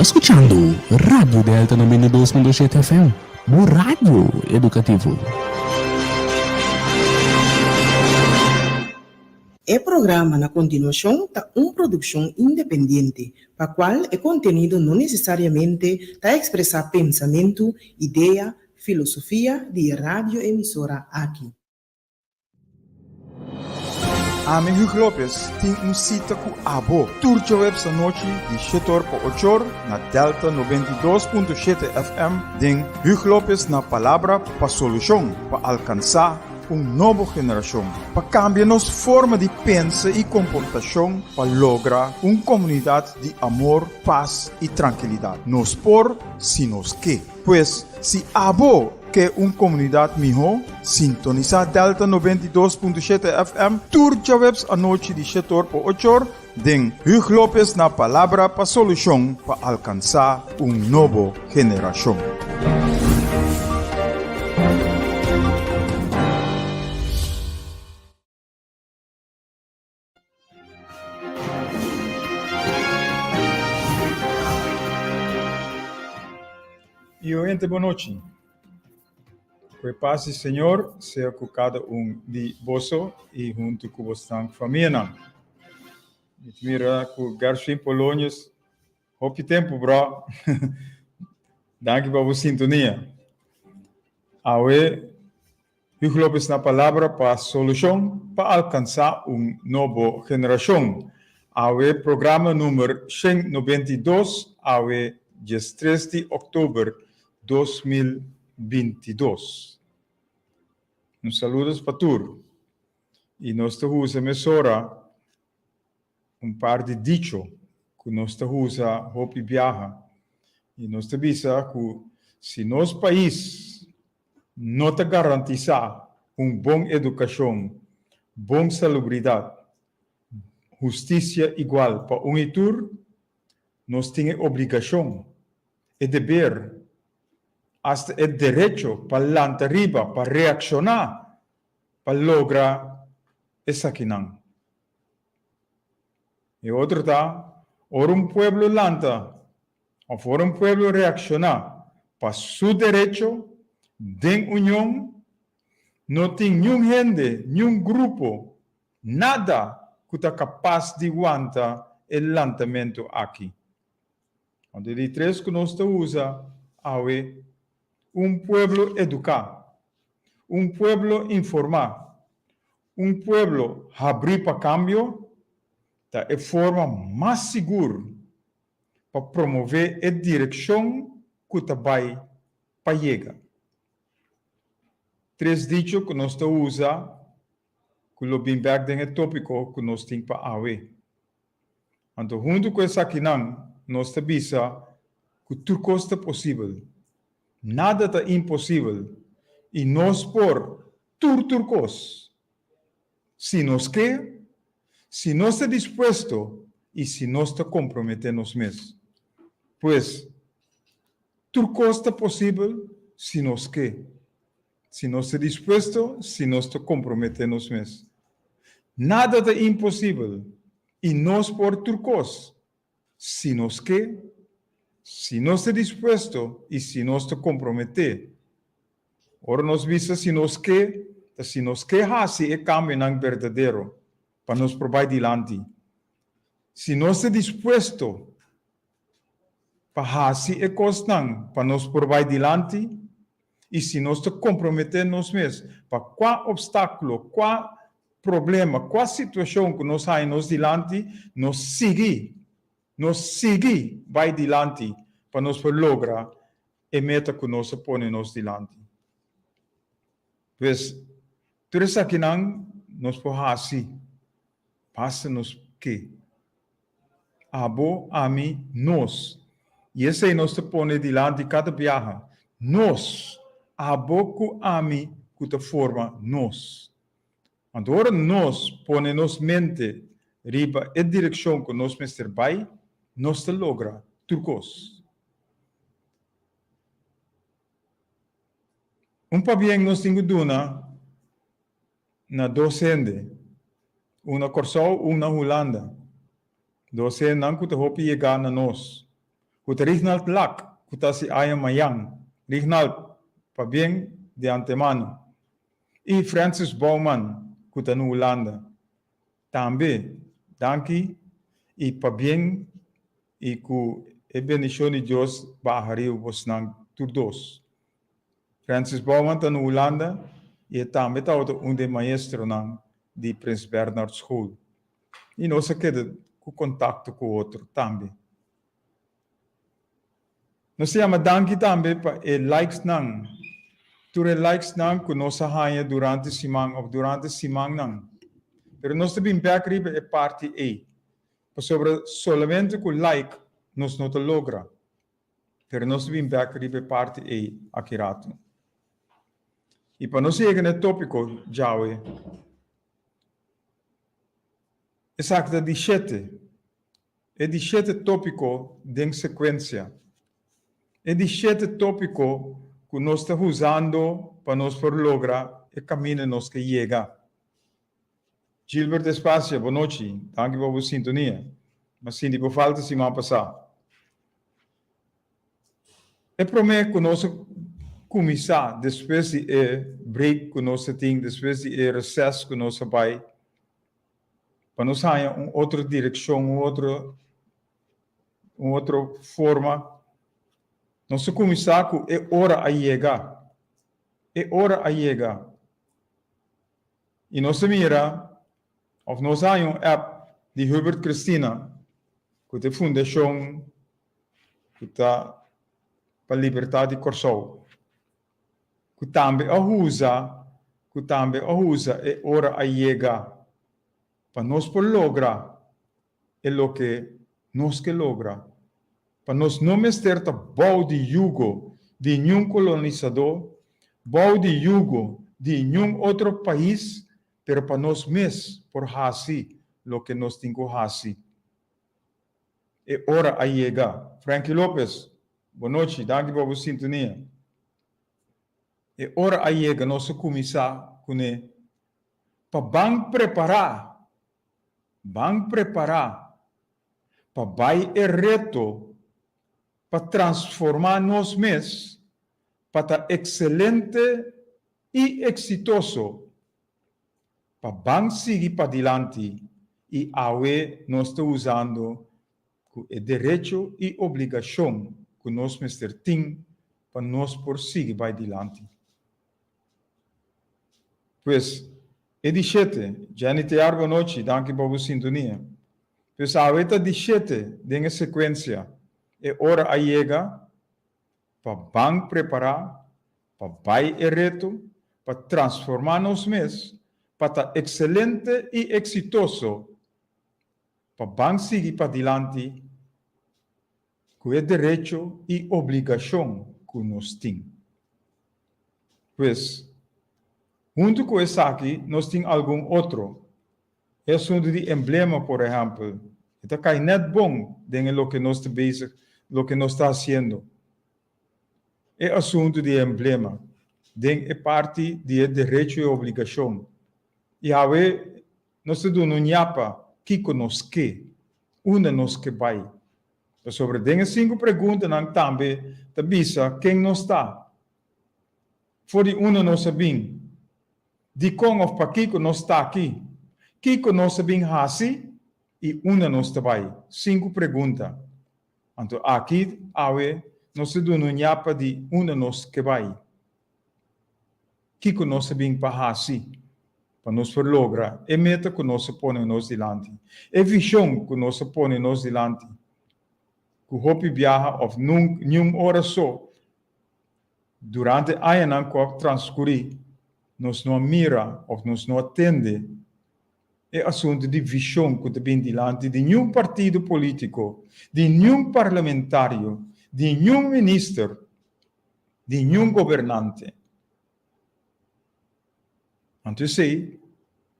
ta skuchando Radio Delta 92.7 FM, bo radio edukativo. E programa na kontinuashon ta un produkshon independiente, pa kual e kontenido no nesesariamente ta ekspresá pensamentu, idea, filosofia di e radioemisora aki. Ami Hugo Lopez tin un sita ku abo tur djaweps anochi di shetor pa ochor na Delta 92.7 FM den Hugo Lopez na Palabra pa Solushon pa alkansá un nobo generashon pa kambia nos forma di pensa i komportashon pa logra un komunidat di amor, pas i trankilidat. Nos por si nos ke. Pues si abo ke un komunidat mihó, sintonisá Delta 92.7 FM tur djaweps anochi di shetor pa ochor den Huug Lopez na Palabra pa Solushon pa alkansá un nobo generashon. Y oyente bon nochi. Ku e pas di Señor sea ku kada un di boso i huntu ku bosnan famianan. Mi ta mira ku Gershwin Polonius hopi tempu bro. Danki pa bo sintonia. Awe Hugo Lopez na palabra pa solushon pa alkansá un nobo generashon. Awe programa number 192 awe 13 di òktober 2022. Un saludos pa tur i nos ta usa mesora un par di dicho ku nos ta usa hopi biaha i nos ta bisa ku si nos pais no ta garantisá un bon edukashon, bon salubridat, hustisia igual pa un i tur, nos tin e obligashon, e deber, asta e derecho pa lanta riba, pa reakshoná pa logra esakinan. E otro ta, ora un pueblo lanta òf ora un pueblo reakshoná pa su derecho den union, no tin niun hende, niun grupo, nada ku ta kapas di wanta e lantamentu aki. Anto e di tres ku nos ta usa awe, un pueblo eduká, un pueblo informá, un pueblo habrí pa kambio ta e forma mas sigur pa promové e direkshon ku ta bai pa yega. Tres dicho ku nos ta usa ku lo bin bèk den e tópiko ku nos tin pa awe. Anto huntu ku esakinan nos ta bisa ku tur kos ta posibel. Nada ta imposibel i nos por tur tur kos. Si nos ke, si nos ta dispuesto i si nos ta komprometé nos mes. Pues, tur kos ta posibel si nos ke, si nos ta dispuesto, si nos ta komprometé nos mes. Nada ta imposibel i nos por tur kos si nos ke, si nos ta dispuesto i si nos ta komprometé. Ora nos bisa si nos ke, ta si nos ke hasi e kambionan berdadero pa nos por bai dilanti. Si nos ta dispuesto pa hasi e kosnan pa nos por bai dilanti i si nos ta komprometé nos mes pa kua opstákulo, kua problema, kua situashon ku nos haña nos dilanti, nos sigui, nos sigui bai dilanti pa nos por logra e meta ku nos a pone nos dilanti. Pues, tur esakinan nos por hasi, basta nos ke. Abo, ami, nos. I esei nos ta pone dilanti kada biaha. Nos, abo ku ami ku ta forma nos. Anto ora nos pone nos mente riba e direkshon ku nos mester bai, nos ta logra tur kos. Un pabien nos tin ku duna na dos hende, un na Kòrsou, un na Hulanda. Dos hendenan ku ta hopi yegá na nos. Ku ta Rignald Lak ku ta hasi aña mayan. Rignald, pabien di antemano. I Francis Bouwman ku ta na Hulanda. Tambe, danki i pabien i ku e bendishon di Dios baha riba bosnan tur dos. Francis Bouwman ta na Hulanda i e tambe tabata un di e maestronan di Prins Bernhard School. I nos a keda ku kontakto ku otro tambe. Nos ta yama danki tambe pa e likesnan, tur e likesnan ku nos a haña durante siman òf durante simannan. Pero nos ta bin bèk riba e parti ei, pasobra solamente ku like nos no ta logra. Pero nos ta bin bèk riba e parti ei aki ratu. I pa nos yega na e tópiko djawe, esaki ta di shete, e di shete tópiko den sekuensia, e di shete tópiko ku nos ta usando pa nos por logra e kaminda nos ke yega. Gilbert Espacia, bonochi. Danki pa bo sintonia. M'a sinti bo falta siman pasá. E promé ku nos a kuminsá despues di e break ku nos a tin, despues di e reses ku nos a bai, pa nos haña un otro direkshon, un otro un otro forma, nos a kuminsá ku e ora a yega. E ora a yega. I nos a mira òf nos a haña un app di Hubert Christina ku ta e fundashon ku ta pa libertat di Kòrsou ku tambe a usa ku tambe a usa e ora a yega pa nos por logra e loke nos ke logra, pa nos no mester ta bou di yugo di niun kolonisadó, bou di yugo di niun otro pais, pero pa nos mes por hasi loke nos tin ku hasi. E ora a yega. Frankie Lopez, bonochi, danki pa bo sintonia. E ora a yega, nos a kuminsá kuné pa ban prepará Ban prepará pa bai e reto pa transformá nos mes pa ta ekselente i eksitoso, pa ban sigui padilanti i awe nos ta usando ku e derecho i obligashon ku nos mester tin pa nos por sigui bai dilanti. Pues, e di shete, Jenny Tear bonochi, danki pa bo sintonia. Pues awe ta di shete den e sekuensia, e ora a yega pa ban prepará pa bai e reto pa transformá nos mes pa ta ekselente i eksitoso pa ban sigui padilanti ku e derecho i obligashon ku nos tin. Pues, huntu ku esaki nos tin algun otro. E asuntu di emblema, por ehèmpel, e ta kai nèt bon den e loke nos ta bezig, loke nos ta hasiendo. E asuntu di e emblema den e parti di e derecho i obligashon. I awe nos ta duna un yapa kiko nos ke, unda nos ke bai. Pasobra den e sinku preguntanan tambe ta bisa ken nos ta, for di unda nos a bin, dikon òf pakiko nos ta aki, kiko nos a bin hasi i unda nos ta bai. Sinku pregunta. Anto aki awe nos ta duna un yapa di unda nos ke bai. Kiko nos a bin pa hasi pa nos por logra e meta ku nos a pone nos dilanti, e vishon ku nos a pone nos dilanti, ku hopi biaha òf nunka, niun ora so, durante añanan ku a transkurí, nos no a mira òf nos no a tende e asuntu di vishon ku ta bin dilanti di niun partido polítiko, di niun parlamentario, di niun minister, di niun gobernante. Anto esei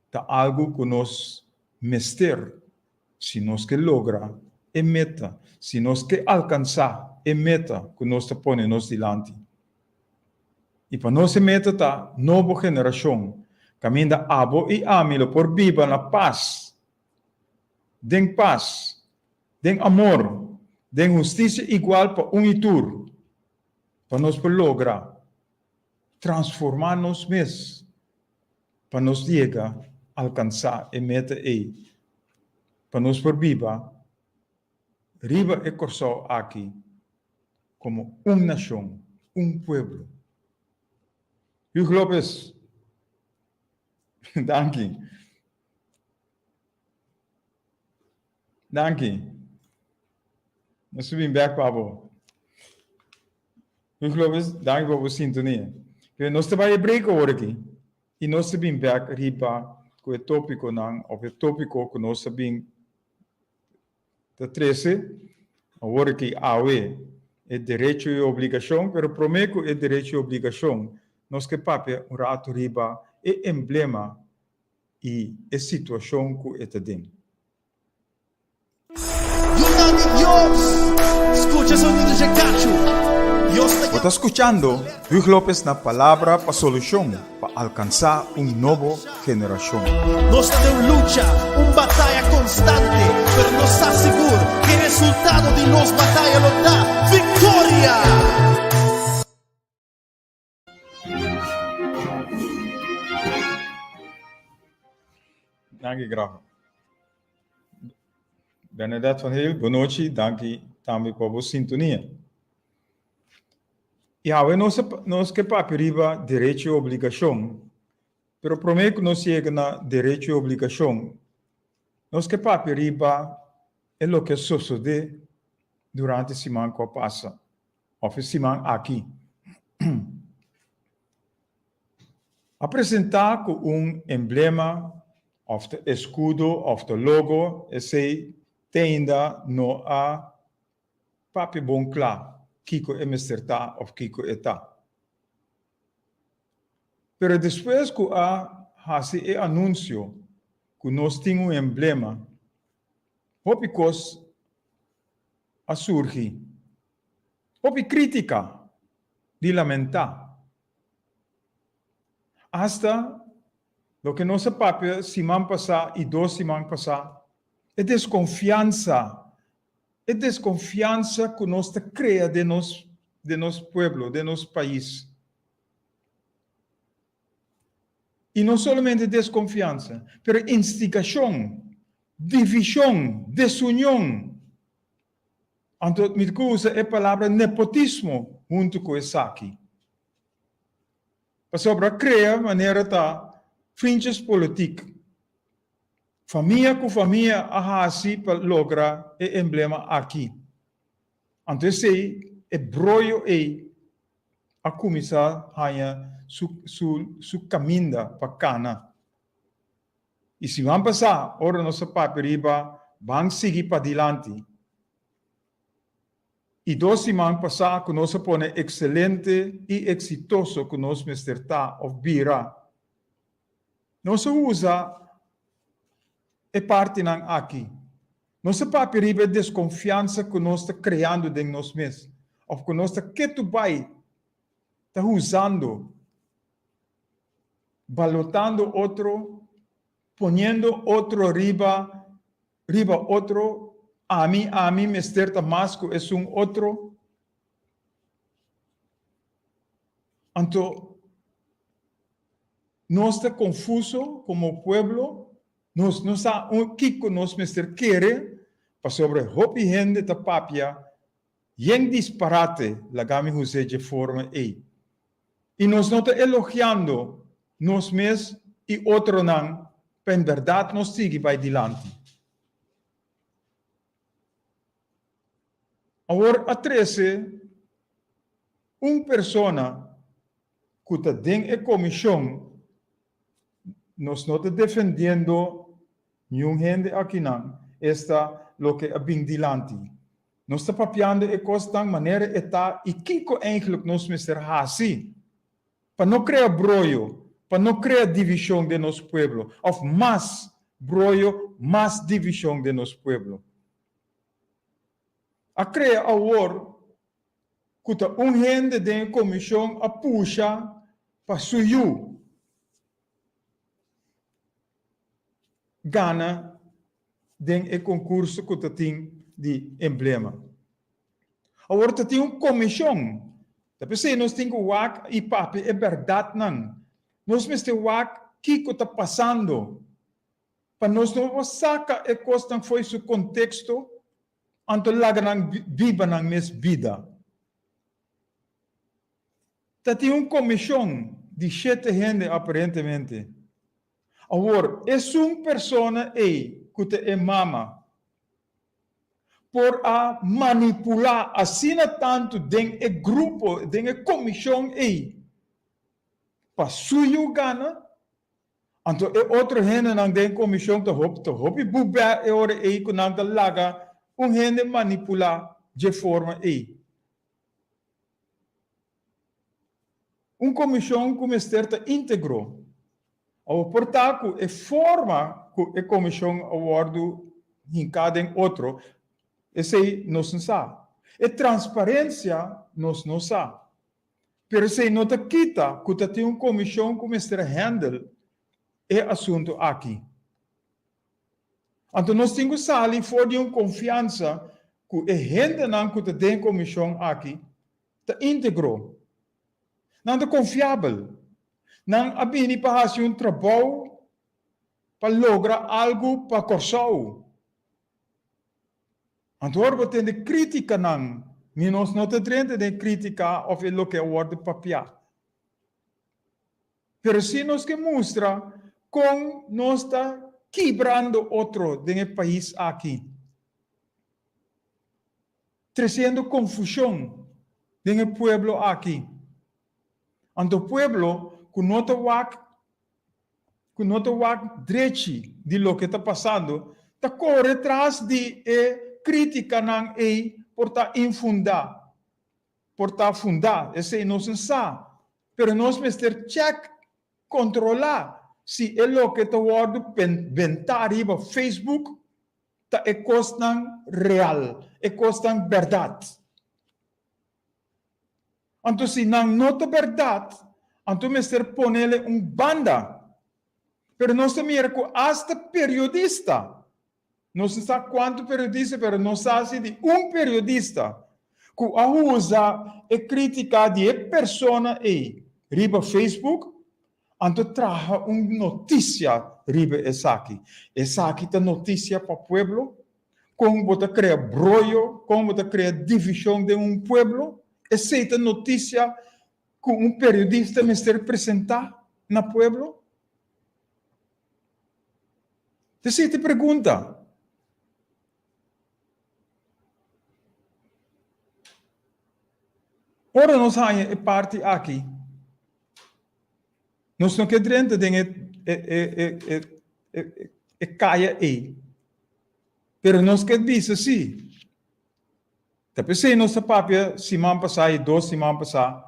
ta algu ku nos mester si nos ke logra e meta, si nos ke alkansá e meta ku nos ta pone nos dilanti. I pa nos e meta ta nobo generashon kaminda abo i ami lo por biba na pas, den pas, den amor. Den hustisia igual pa un i tur, pa nos por logra transformá nos mes pa nos yega alkansá e meta ei, pa nos por biba riba e Kòrsou aki komo un nashon, un pueblo. Hugo Lopez, danki. Danki. Nos ta bin bek pa bo. Hugo Lopez, danki pa bo sintonia. Pero nos ta bai e break awor aki i nos ta bin bek riba ku e topikonan of e topiko ku nos ta bin ta trese awor aki awe, e derecho i obligashon, pero prome ku e derecho i obligashon nos ke papia un ratu riba e emblema i e situashon ku e ta den. Yunan di Dios, skucha sonido dje kachu. Dios ta Bo ta skuchando Huug Lopez na Palabra pa Solushon pa alkansá un nobo generashon. Nos ta den un lucha, un bataya konstante, pero nos sa sigur ku e resultado di nos bataya lo ta viktoria! Danki Graham. Bernadette van Heel, bonochi, danki tambe pa bo sintonia. I awe nos nos ke papia riba derecho i obligashon, pero promé ku nos yega na derecho i obligashon, nos ke papia riba e loke a sosodé durante siman ku a pasa. Òf e siman aki. A presentá ku un emblema òf ta eskudo òf ta logo, esei te ainda no a papia bon kla kiko e mester ta òf kiko e ta. Pero despues ku a hasi e anunsio ku nos tin un emblema, hopi kos a surgi hopi krítika di lamentá. Asta loke nos a papia siman pasá i dos siman pasá, e deskonfiansa, e deskonfiansa ku nos ta krea den nos den nos pueblo, den nos pais. I no solamente deskonfiansa, pero instigashon, divishon, desunion. Anto mi ta ku usa e palabra nepotismo huntu ku esaki. Pasobra a krea manera ta vriendjespolitiek. Famia ku famia a hasi pa logra e emblema aki. Anto esei, e broyo ei a kuminsá haña su su su kaminda pa kana. I siman pasá, ora nos a papia riba Ban sigui padilanti, i dos siman pasá ku nos a pone Ekselente i eksitoso ku nos mester ta òf bira, nos a usa e partinan aki. Nos a papia riba e deskonfiansa ku nos ta kreando den nos mes òf ku nos ta ketu bai ta usando, balotando otro, poniendo otro riba riba otro, ami, ami mester ta mas ku esun otro. Anto nos ta konfuso komo pueblo, nos no sa kiko nos mester kere, pasobra hopi hende ta papia yen disparate, laga mi hus'é dje forma ei. I nos no ta elogiando nos mes i otronan pa en bèrdat nos sigui bai dilanti. Awor a trese un persona ku ta den e komishon, nos no ta defendiendo niun hende akinan, esta loke a bin dilanti. Nos ta papiando e kosnan manera e ta i kiko eigenlijk nos mester hasi pa no krea broyo, pa no krea divishon den nos pueblo, òf mas broyo, mas divishon den nos pueblo. A krea awor ku ta un hende den e komishon a pusha pa su yu gana den e konkurso ku ta tin di emblema. Awor ta tin un komishon. Ta p'esei nos tin ku wak i papia e bèrdatnan. Nos mester wak kiko ta pasando pa nos no por saka e kosnan fo'i su konteksto anto laga nan biba nan mes bida. Ta tin un komishon di shete hende aparentemente. Awor, esun persona ei ku ta e mama por a manipulá asina tantu den e grupo, den e komishon ei, pa su yu gana? Anto e otro hendenan den e komishon ta hopi ta hopi bubè e ora ei ku nan ta laga un hende manipulá dje forma ei. Un komishon ku mester ta íntegro. Awor por ta ku e forma ku e komishon a wòrdu hinká den otro, esei nos no sa. E transparensia nos no sa. Pero esei no ta kita ku ta tin un komishon ku mester hèndel e asuntu aki. Anto nos tin ku sali for di un konfiansa ku e hendenan ku ta den e komishon aki ta íntegro. Nan ta konfiabel. Nan a bini pa hasi un trabou pa logra algu pa Kòrsou. Anto ora bo tende krítikanan, ni nos no ta drenta den krítika òf e loke a wòrdu papiá. Pero si nos ke mustra kon nos ta kibrando otro den e pais aki, tresiendo konfushon den e pueblo aki. Anto pueblo ku no ta wak ku no ta wak drechi di loke ta pasando, ta kore tras di e kritikanan ei por ta infundá. Por ta fundá, esei nos no sa, pero nos mester chèk, kontrolá, si e loke ta wòrdu bentá riba Facebook ta e kosnan real, e kosnan bèrdat. Anto si nan no ta bèrdat, anto mester ponele un banda. Pero nos ta mira ku asta periodista Nos no sa kuantu periodista, pero nos sa si di un periodista ku a usa e krítika di e persona ei riba Facebook, anto traha un notisia riba esaki. Esaki ta notisia pa pueblo? Kon bo ta krea broyo, kon bo ta krea divishon den un pueblo? Esei ta notisia ku un periodista mester presentá na pueblo? Esei ta e pregunta. Ora nos haña e parti aki, nos no ke drenta den e e e e e e kaya ei, pero nos ke bisa si. Ta p'esei nos ta papia siman pasá i dos siman pasá,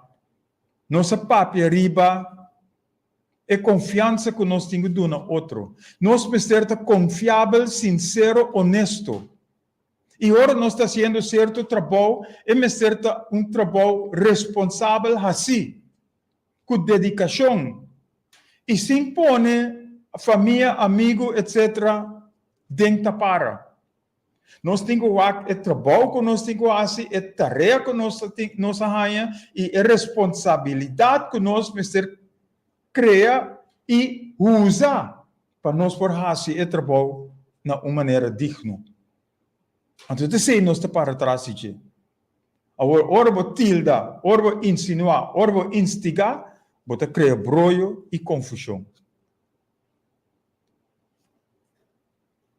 nos a papia riba E konfiansa ku nos tin ku duna otro. Nos mester ta konfiabel, sinsero, onesto. I ora nos ta hasiendo sierto trabou, e mester ta un trabou responsabel hasí, ku dedikashon i sin pone famia, amigu, etc. Den tapara. Nos tin ku wak e trabou ku nos tin ku hasi, e tarea ku nos tin nos a haña i e responsabilidat ku nos mester krea i usa pa nos por hasi e trabou na un manera digno. Anto ta esei nos ta para tras di dje. Awor, ora bo tilda, ora bo insinuá, ora bo instigá, bo ta krea broyo i konfushon.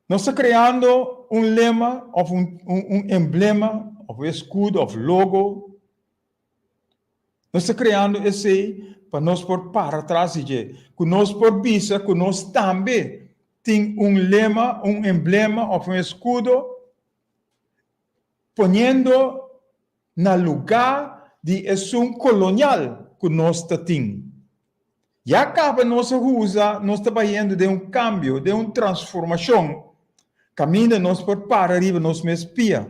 Nos ta kreando un lema òf un un emblema òf un eskudo òf logo. Nos ta kreando esei pa nos por para tras di dje, ku nos por bisa ku nos tambe tin un lema, un emblema òf un eskudo poniendo na lugá di esun kolonial ku nos ta tin. Ya kaba nos a usa, nos ta bayendo den un kambio, den un transformashon, kaminda nos por para riba nos mes pia.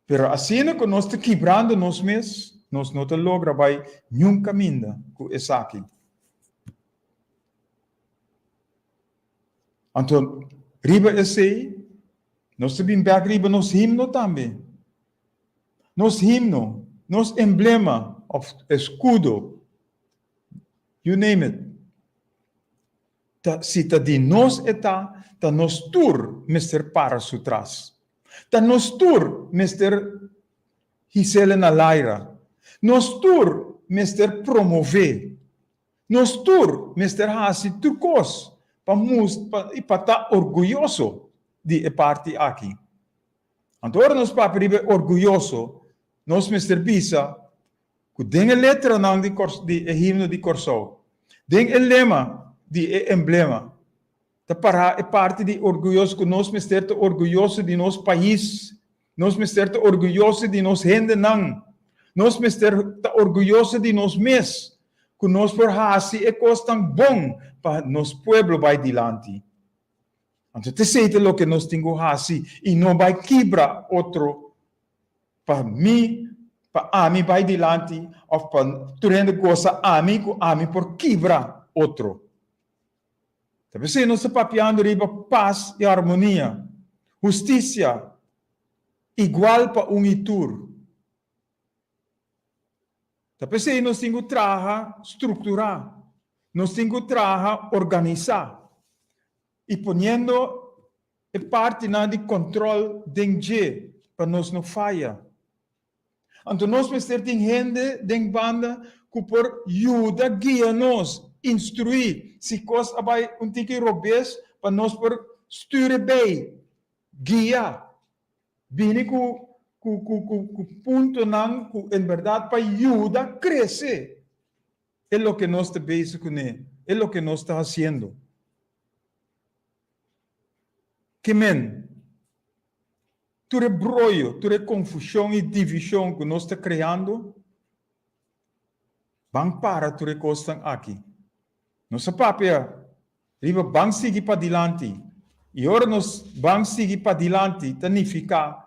Pero asina ku nos ta kibrando nos mes, nos no ta logra bai niun kaminda ku esaki. Anto, riba esei, nos ta bin bèk riba nos himno tambe. Nos himno, nos emblema òf eskudo, you name it, ta si ta di nos e ta, ta nos tur mester para su tras. Ta nos tur mester his'el na laira. Nos tur mester promové. Nos tur mester hasi tur kos pa mus pa i pa ta orguyoso di e parti aki. Anto ora nos papia riba e orguyoso, nos mester bisa ku den e letranan di di e himno di Kòrsou, den e lema di e emblema, ta pará e parti di orguyoso ku nos mester ta orguyoso di nos pais, nos mester ta orguyoso di nos hendenan, nos mester ta orguyoso di nos mes, ku nos por hasi e kosnan bon pa nos pueblo bai dilanti. Anto t'esei ta loke nos tin ku hasi i no bai kibra otro pa mi, pa ami bai dilanti òf pa tur hende gosa ami ku ami por kibra otro. Ta p'esei nos ta papiando riba pas i harmonia, hustisia igual pa un i tur. Ta p'esei nos tin ku traha strukturá, nos tin ku traha organisá i poniendo e partinan di kòntròl den dje pa nos no faya. Anto nos mester tin hende den banda ku por yuda guia nos, instruí si kos a bai un tiki robes pa nos por stuur e bei, guia, bini ku ku ku ku ku puntonan ku en bèrdat pa yuda krese e loke nos ta bezig kuné, e loke nos ta hasiendo. Ke men? Tur e broyo, tur e konfushon i divishon ku nos ta kreando, ban para tur e kosnan aki. Nos a papia riba ban sigui padilanti, i ora nos ban sigui padilanti ta nifiká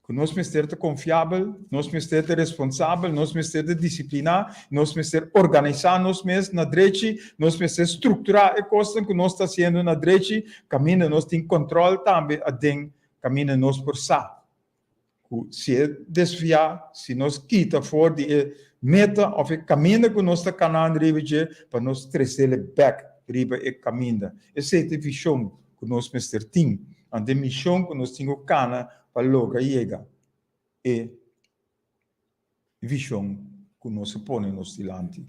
ku nos mester ta konfiabel, nos mester ta responsabel, nos mester ta disipliná, nos mester organisá nos mes na drechi, nos mester strukturá e kosnan ku nos ta hasiendo na drechi, kaminda nos tin kòntròl tambe aden, kaminda nos por sa ku si e desviá, si nos kita for di e meta òf e kaminda ku nos ta kanando riba dje, pa nos tres'el bèk riba e kaminda. Esei ta e vishon ku nos mester tin, anto e mishon ku nos tin ku kana pa logra yega e vishon ku nos a pone nos dilanti.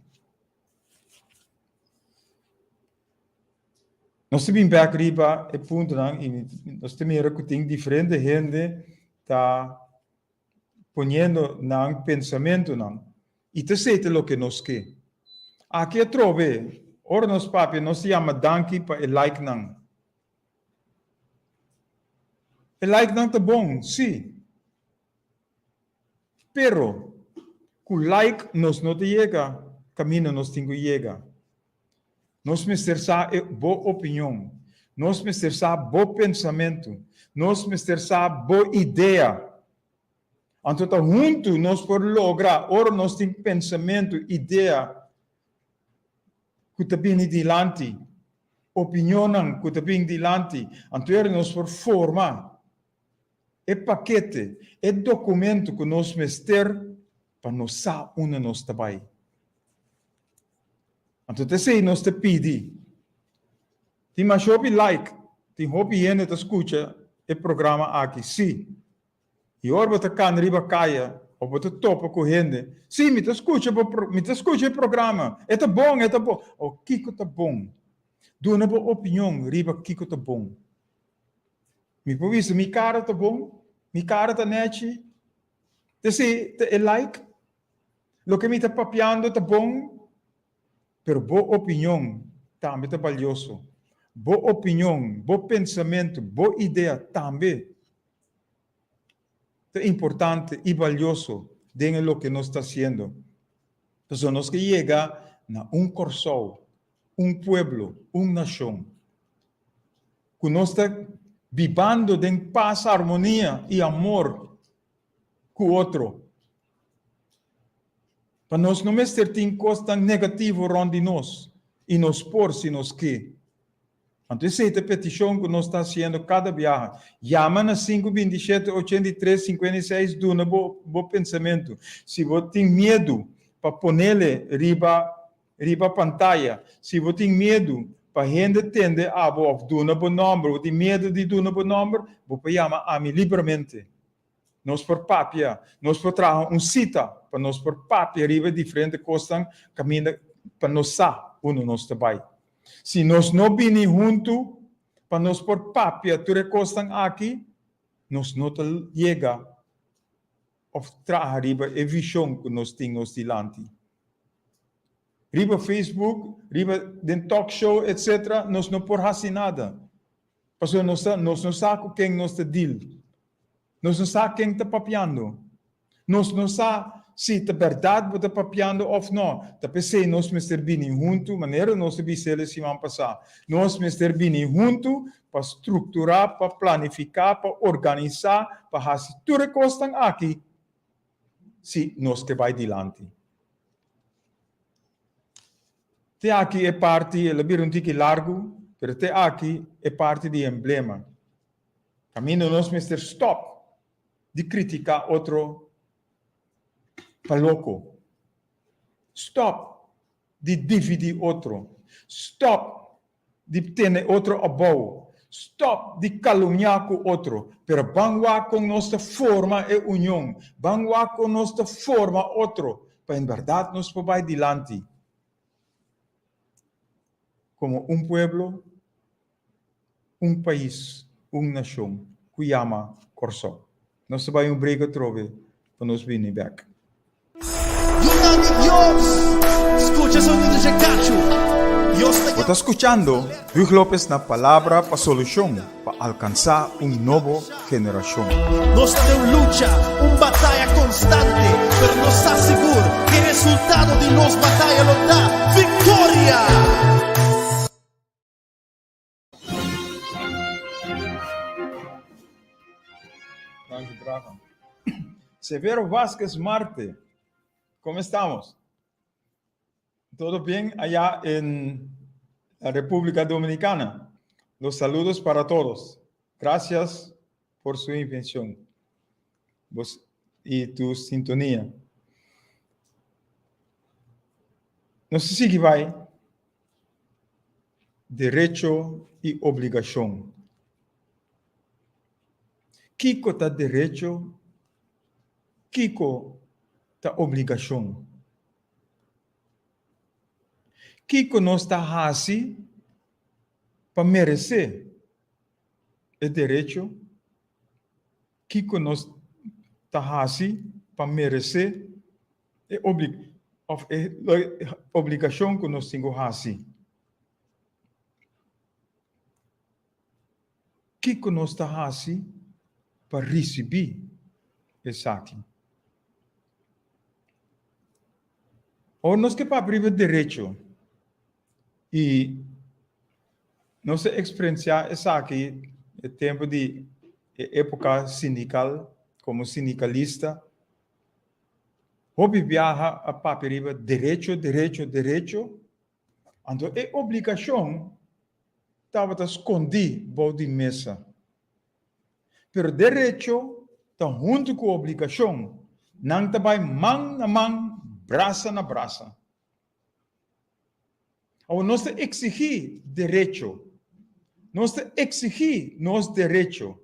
Nos ta bin bek riba e puntonan i nos ta mira ku tin diferente hende ta poniendo nan pensamentunan i ta esei ta loke nos ke. Aki atrobe, ora nos papia nos ta yama danki pa e like-nan. E like-nan ta bon, sí. Pero, ku like nos no ta yega kaminda nos tin ku yega. Nos mester sa e bo opinion. Nos mester sa bo pensamentu. Nos mester sa bo idea. Anto ta huntu nos por logra ora nos tin pensamentu, idea ku ta bini dilanti, opinionnan ku ta bin dilanti, anto ora nos por forma e pakete, e dokumento ku nos mester pa nos sa unda nos ta bai. Anto ta esei nos ta pidi. Tin masha hopi like, tin hopi hende ta skucha e programa aki, sí. I ora bo ta kana riba kaya of bo ta topa ku hende, sí, mi ta skucha bo, mi ta skucha e programa, e ta bon, e ta bon. O kiko ta bon? Duna bo opinion riba kiko ta bon. Mi por bisa mi kara ta bon, mi kara ta nechi, ta esei ta e like? Loke mi ta papiando ta bon, pero bo opinion tambe ta balioso. Bo opinion, bo pensamentu, bo idea tambe ta importante i balioso den e loke nos ta hasiendo. Pasobra nos ke yega na un Kòrsou, un pueblo, un nashon ku nos ta bibando den pas, armonia i amor ku otro. Pa nos no mester tin kosnan negativo rònt di nos, i nos por si nos ke. Anto esei ta e petishon ku nos ta hasiendo kada biaha. Yama na sinku 27 83 56 duna bo bo pensamentu. Si bo tin miedu pa ponele riba riba pantaya, si bo tin miedu pa hende tende abo òf duna bo nòmber, bo tin miedu di duna bo nòmber, bo por yama ami libramente. Nos por papia, nos por traha un sita pa nos por papia riba e diferente kosnan kaminda pa nos sa unda nos ta bai. Si nos no bini huntu pa nos por papia tur e kosnan aki, nos no ta yega òf traha riba e vishon ku nos tin nos dilanti. Riba Facebook, riba den talk show etc. Nos no por hasi nada. Pasobra nos ta, nos no sa ku ken nos ta deal. Nos no sa ken ta papiando. Nos no sa si ta bèrdat bo ta papiando òf nò. Ta p'esei nos mester bini huntu, manera nos a bisa el e siman pasá. Nos mester bini huntu pa strukturá, pa planifiká, pa organisá, pa hasi tur e kosnan aki si nos ke bai dilanti. Te aki e parti, el a bira un tiki largu, pero te aki e parti di emblema. Kaminda nos mester stòp di kritiká otro pa loko. Stòp di dividí otro. Stòp di tene otro abou. Stòp di kalumniá ku otro. Pero ban wak kon nos ta forma e union. Ban wak kon nos ta forma otro pa en bèrdat nos por bai dilanti komo un pueblo, un pais, un nashon ku yama Kòrsou. Nos ta bai un break atrobe pa nos bini bek. Yunan di Dios, skucha sonido dje kachu. Dios ta Bo ta skuchando Huug Lopez na Palabra pa Solushon pa alkansá un nobo generashon. Nos ta den un lucha, un bataya konstante, pero nos sa sigur ku e resultado di nos bataya lo ta viktoria! Danki, Graham. Severo Vázquez Marte, ¿cómo estamos? ¿Todo bien allá en la República Dominicana? Los saludos para todos. Gracias por su invención y tu sintonía. Nos sigui bai Derecho i obligashon. Kiko ta derecho? Kiko ta obligashon? Kiko nos ta hasi pa meresé e derecho? Kiko nos ta hasi pa meresé e òf e obligashon ku nos tin ku hasi? Kiko nos ta hasi pa risibí esaki? Ora nos ke papia riba derecho i nos a eksperensiá esaki e tempu di e époka sindikal komo sindikalista, Hopi biaha a papia riba derecho, derecho, derecho, anto e obligashon tabata skondí bou di mesa. Pero derecho ta huntu ku obligashon, nan ta bai man na man, brasa na brasa. Awor nos ta eksigí derecho, nos ta eksigí nos derecho.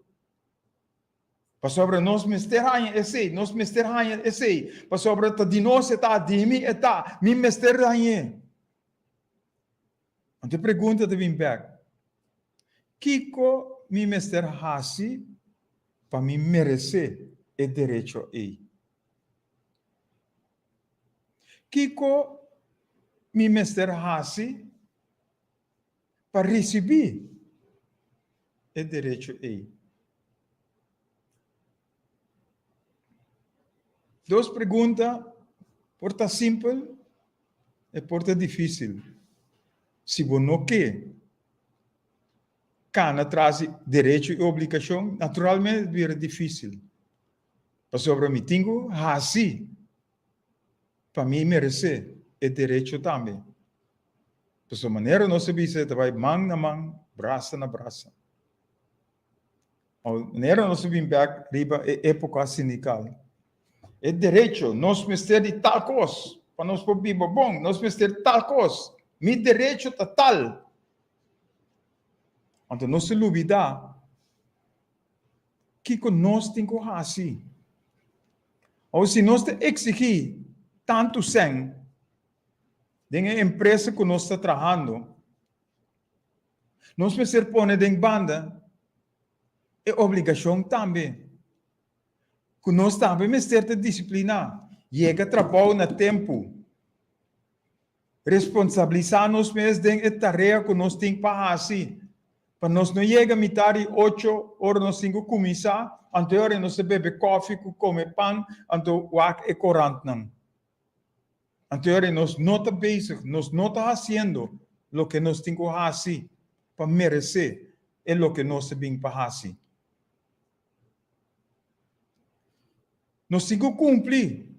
Pasobra nos mester haña esei, nos mester haña esei, pasobra ta di nos e ta, di mi e ta, mi mester hañ'é. Anto e pregunta ta bin bèk, Kiko mi mester hasi pa mi meresé e derecho ei? Kiko mi mester hasi pa risibí e derecho ei? Dos pregunta por ta simpel, e por ta difísil. Si bo no ke kana tras di derecho i obligashon, naturalmente ta bira difísil. Pasobra mi tin ku hasi pa mi meresé e derecho tambe. Pasobra manera nos a bisa e ta bai man na man. Brasa na brasa. Manera nos a bin bek riba e epoca sindical. E derecho, nos mester di tal cos pa nos por biba bon, nos mester tal cos, mi derecho ta tal. Anto nos ta lubida kiko nos tin cu haci. Awor si nos ta exigi tantu cen den e empresa cu nos ta trahando, Nos mester pone den banda e obligashon tambe ku nos tambe mester ta disipliná, yega trabou na tempu, responsabilisá nos mes den e tarea ku nos tin pa hasi, pa nos no yega mitar di ocho ora nos tin ku kuminsá, anto e ora nos ta bebe kòfi ku kome pan anto wak e korantnan. Anto ora nos no ta bezig, nos no ta hasiendo loke nos tin ku hasi pa meresé e loke nos a bin pa hasi. Nos tin ku kumpli.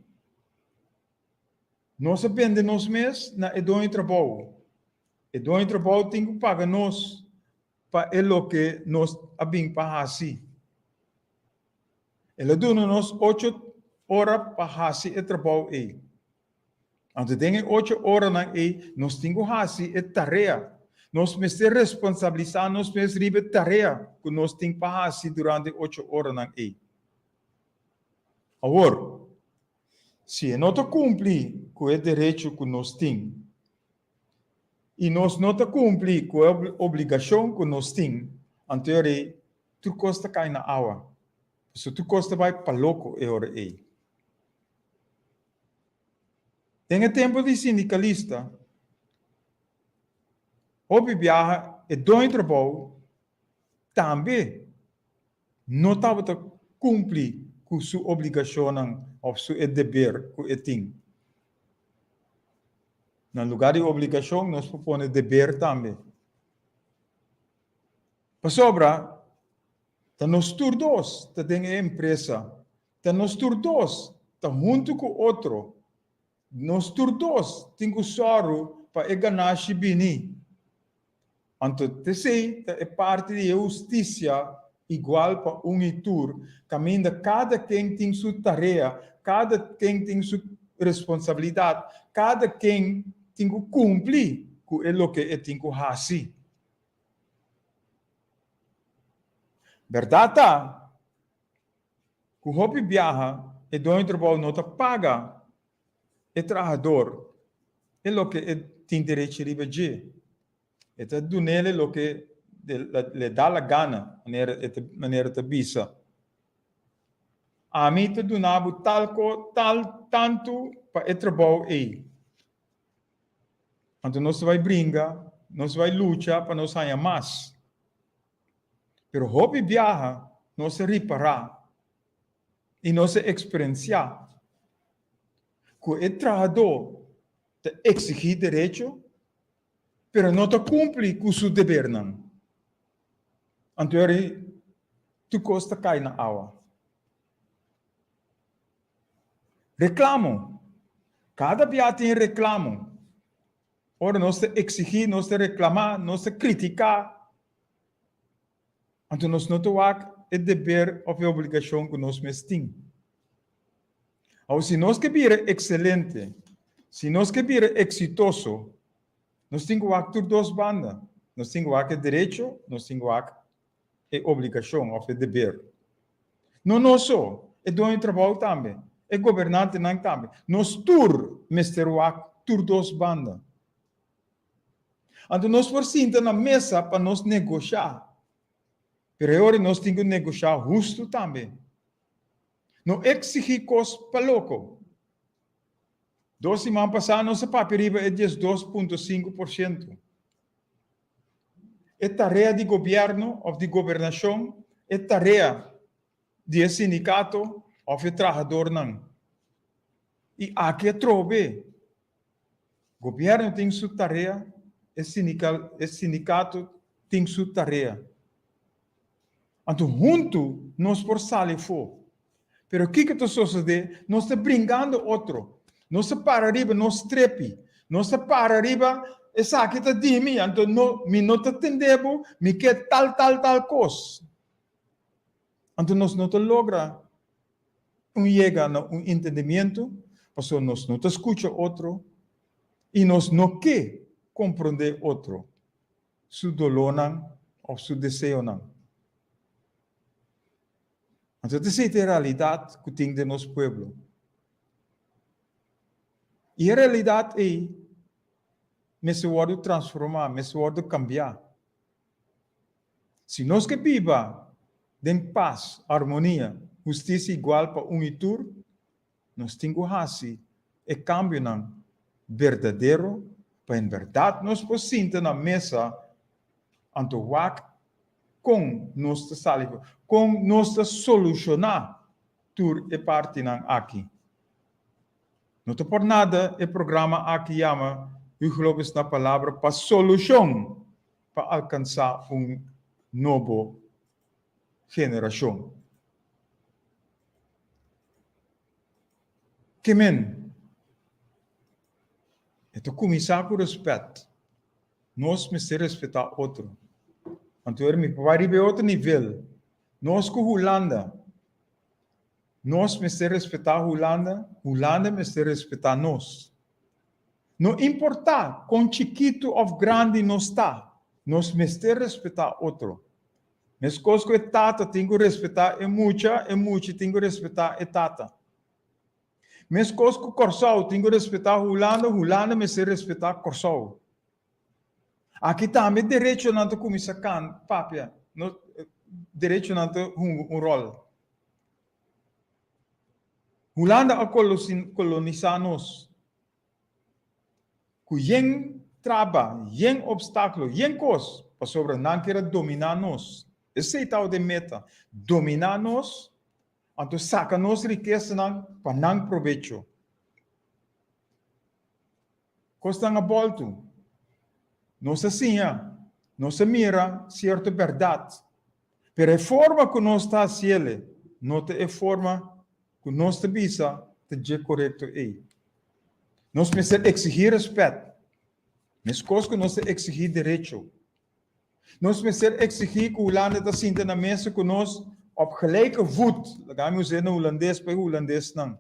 Nos a bende nos mes na e doño trabou. E doño trabou tin ku paga nos pa e loke nos a bin pa hasi. El a duna nos ocho ora pa hasi e trabou ei. Anto den e ocho oranan ei nos tin ku hasi e tarea. Nos mester responsabilisá nos mes riba e tarea ku nos tin pa hasi durante e ocho oranan ei. Awor, si e no ta kumpli ku e derecho ku nos tin i nos no ta kumpli ku e obligashon ku nos tin, anto e ora ei Tur kos ta kai na awa. Pasobra tur kos ta bai pa loko e ora ei. Den e tempu di sindikalista, hopi biaha e doño trabou tambe no tabata kumpli ku su obligashonnan òf su e deber ku e tin. Na lugá di obligashon nos por pone deber tambe. Pasobra ta nos tur dos ta den e empresa, ta nos tur dos ta huntu ku otro, nos tur dos tin ku sòru pa e ganashi bini. Anto t'esei ta e parti di e hustisia igual pa un i tur, kaminda kada ken tin su tarea, kada ken tin su responsabilidat, kada ken tin ku kumpli ku e loke e tin ku hasi. Bèrdat ta ku hopi biaha e doño trabou no ta paga e trahador e loke e tin derechi riba dje. E ta dun'el loke le da la gana, manera e ta manera ta bisa. Ami ta duna bo tal ko tal tantu pa e trabou ei. Anto nos ta bai bringa, nos ta bai lucha pa nos haña mas. Pero hopi biaha nos a ripará i nos a eksperensiá ku e trahadó ta eksigí derecho, pero no ta kumpli ku su debernan. Anto ora tur kos ta kai na awa. Reklamo. Kada bia tin reklamo. Ora nos ta eksigí, nos ta reklamá, nos ta kritiká, anto nos no ta wak e deber òf e obligashon ku nos mes tin. Awor, si nos ke bira ekselente, si nos ke bira eksitoso, nos tin ku wak tur dos banda. Nos tin ku wak e derecho, nos tin ku wak e obligashon òf e deber. No nos so, e doño di trabou tambe, e gobernantenan tambe. Nos tur mester wak tur dos banda. Anto nos por sinta na mesa pa nos negoshá, pero e ora nos tin ku negoshá hustu tambe. No eksigí kos pa loko. Dos siman pasá nos a papia riba e 12.5%. E tarea di gobierno of di gobernacion, e tarea di e sindicato of e trahadornan. Y aki atrobe, gobierno tin su tarea, e sindical, e sindicato tin su tarea. Anto huntu nos por sali afó. Pero kiko ta sosodé? Nos ta bringando otro. Nos ta para riba nos strepi. Nos ta para riba. esaki ta di mi, anto no, mi no ta tende bo, mi ke tal tal tal kos. Anto nos no ta logra un yega na un entendimiento, pasobra nos no ta skucha otro i nos no ke komprondé otro su dolónan òf su deseonan. Anto ta esei ta e realidat ku tin den nos pueblo. I e realidat ei mester wòrdu transformá, mester wòrdu kambiá. Si nos ke biba den pas, armonia, hustisia igual pa un i tur, nos tin ku hasi e kambionan berdadero pa en bèrdat nos por sinta na mesa anto wak kon nos ta sali, kon nos ta solushoná tur e partinan aki. No ta por nada e programa aki yama Hugo Lopez na Palabra pa solushon pa alkansá un nobo generashon. Ke men? E ta kuminsá ku rèspèt. Nos mester respetá otro. Anto mi por bai riba e otro nivel. Nos ku Hulanda, nos mester respetá Hulanda, Hulanda mester respetá nos. No importá kon chikitu òf grandi nos ta, nos mester respetá otro. Meskos ku e tata tin ku respetá e mucha, e mucha tin ku respetá e tata. Meskos ku Kòrsou tin ku respetá Hulanda, Hulanda mester respetá Kòrsou. Aki tambe derechonan ta kuminsá kan papia, no, derechonan ta hunga un ròl. Hulanda a kolonisá nos ku yen traba, yen opstákulo, yen kos, pasobra nan kier a dominá nos. Esei tabata e meta, dominá nos, anto saka nos rikesanan pa nan probecho. Kosnan a bòltu. Nos a siña, nos a mira sierto bèrdat, pero e forma ku nos ta hasiel no ta e forma ku nos ta bisa ta dje korekto ei. Nos mester eksigí rèspèt, meskos ku nos ta eksigí derecho. Nos mester eksigí ku Hulanda ta sinta na mesa ku nos op gelijke voet, laga mi us'é na hulandes pa e hulandesnan.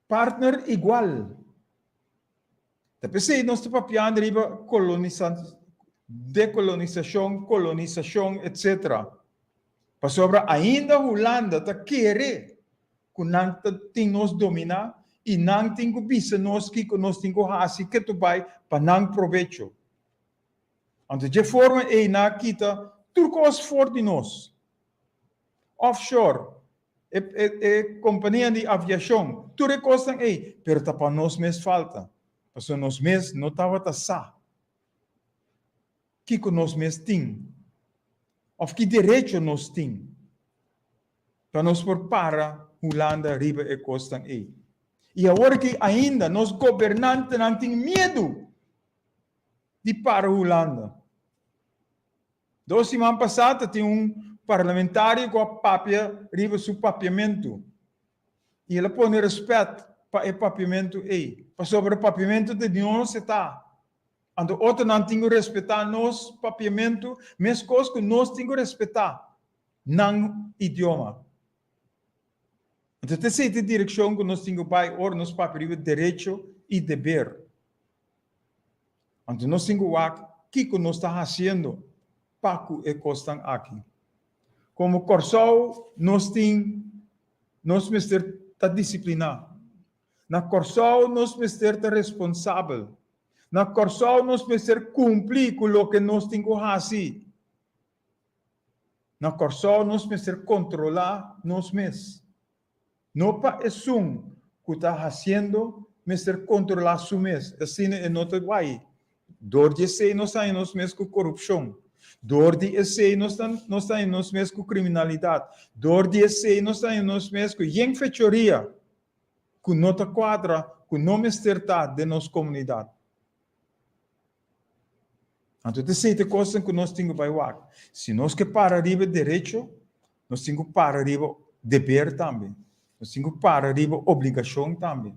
Partner igual. Ta p'esei nos ta papiando riba kolonisa, dekolonisashon, kolonisashon, etc. Pasobra ainda Hulanda ta kere ku nan ta tin nos dominá i nan tin ku bisa nos kiko nos tin ku hasi ketu bai pa nan probecho. Anto dje forma ei nan a kita tur kos for di nos. Offshore, e e e kompania di aviashon, tur e kosnan ei, pero ta pa nos mes falta, pasobra nos mes no tabata sa kiko nos mes tin òf ki derecho nos tin pa nos por para Hulanda riba e kosnan ei. I awor aki ainda nos gobernantenan tin miedu di para Hulanda. Dos siman pasá ta tin un parlamentario ku a papia riba su papiamentu i el a pone rèspèt pa e papiamentu ei, pasobra papiamentu ta di nos e ta. Anto otronan tin ku respetá nos papiamentu meskos ku nos tin ku respetá nan idioma. Anto ta esei ta e direkshon ku nos tin ku bai ora nos papia riba derecho i deber. Anto nos tin ku wak kiko nos ta hasiendo pa ku e kosnan aki. Komo Kòrsou nos tin nos mester ta disipliná. Na Kòrsou nos mester ta responsabel. Na Kòrsou nos mester kumpli ku loke nos tin ku hasi. Na Kòrsou nos mester kontrolá nos mes. No pa esun ku ta hasiendo mester kontrolá su mes, asina e no ta bai. Dor di esei nos ta haña nos mes ku korupshon. Dor di esei nos ta nos ta haña nos mes ku kriminalidat. Dor di esei nos ta haña nos mes ku yen fechoria ku no ta kuadra, ku no mester ta den nos komunidat. Anto ta esei ta e kosnan ku nos tin ku bai wak. Si nos ke para riba derecho, nos tin ku para riba deber tambe. Nos tin ku para riba obligashon tambe.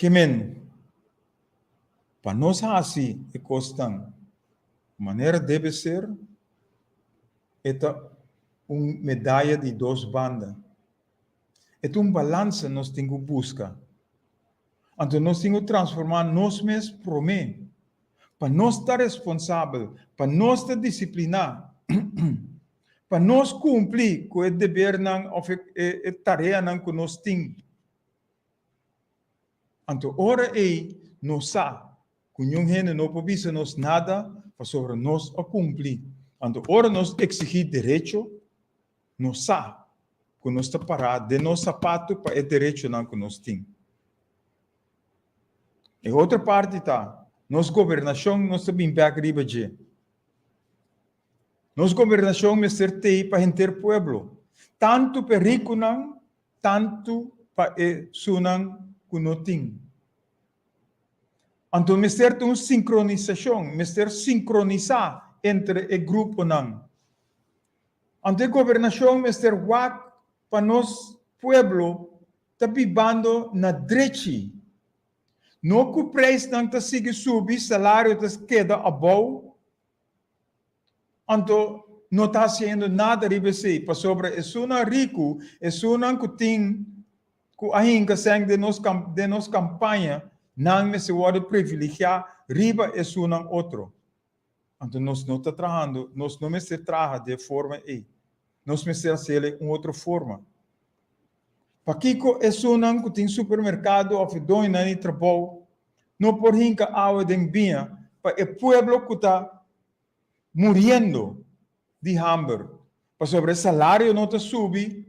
Ke men, pa nos hasi e kosnan manera debe ser, e ta un medaya di dos banda. E ta un balansa nos tin ku buska. Anto nos tin ku transformá nos mes promé, pa nos ta responsabel, pa nos ta disipliná, pa nos kumpli ku e debernan òf e tareanan ku nos tin. Anto ora ei nos sa ku niun hende no por bisa nos nada pasobra nos a kumpli. Anto ora nos eksigí derecho, nos sa ku nos ta pará den nos sapatu pa e derechonan ku nos tin. E otro parti ta, nos gobernashon nos ta bin bèk riba dje. Nos gobernashon mester tei pa henter pueblo, tantu pa e rikunan tantu pa e sunan ku no tin. Anto mester ta un sinkronisashon, mester sinkronisá entre e gruponan. Anto e gobernashon mester wak pa nos pueblo ta bibando na drechi. No ku preisnan ta sigui subi, salario ta keda abou. Anto no ta hasiendo nada riba esei, pasobra esunnan riku, esunnan ku tin ku a hinka sèn den nos den nos kampaña, nan mester wòrdu privilegiá riba esunnan otro. Anto nos no ta trahando, nos no mester traha di e forma ei. Nos mester hasiel e un otro forma. Pakiko esunnan ku tin supermerkado òf e doñonan di trabou no por hinka awa den biña pa e pueblo ku ta muriendo di hamber? Pasobra e salario no ta subi,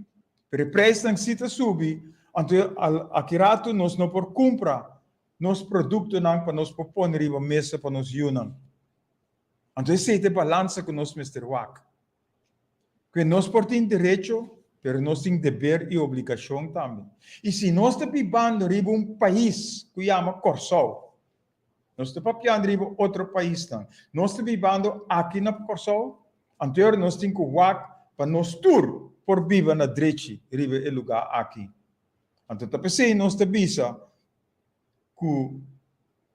pero e preisnan si ta subi, anto aki ratu nos no por kumpra nos produktonan pa nos por pone riba mesa pa nos yunan. Anto esei ta e balansa ku nos mester wak. Ku nos por tin derecho, pero nos tin deber i obligashon tambe. I si nos ta bibando riba un pais ku yama Kòrsou, nos ta papiando riba otro paisnan, nos ta bibando aki na Kòrsou, anto nos tin ku wak pa nos tur por biba na drechi riba e lugá aki. Anto ta p'esei nos ta bisa ku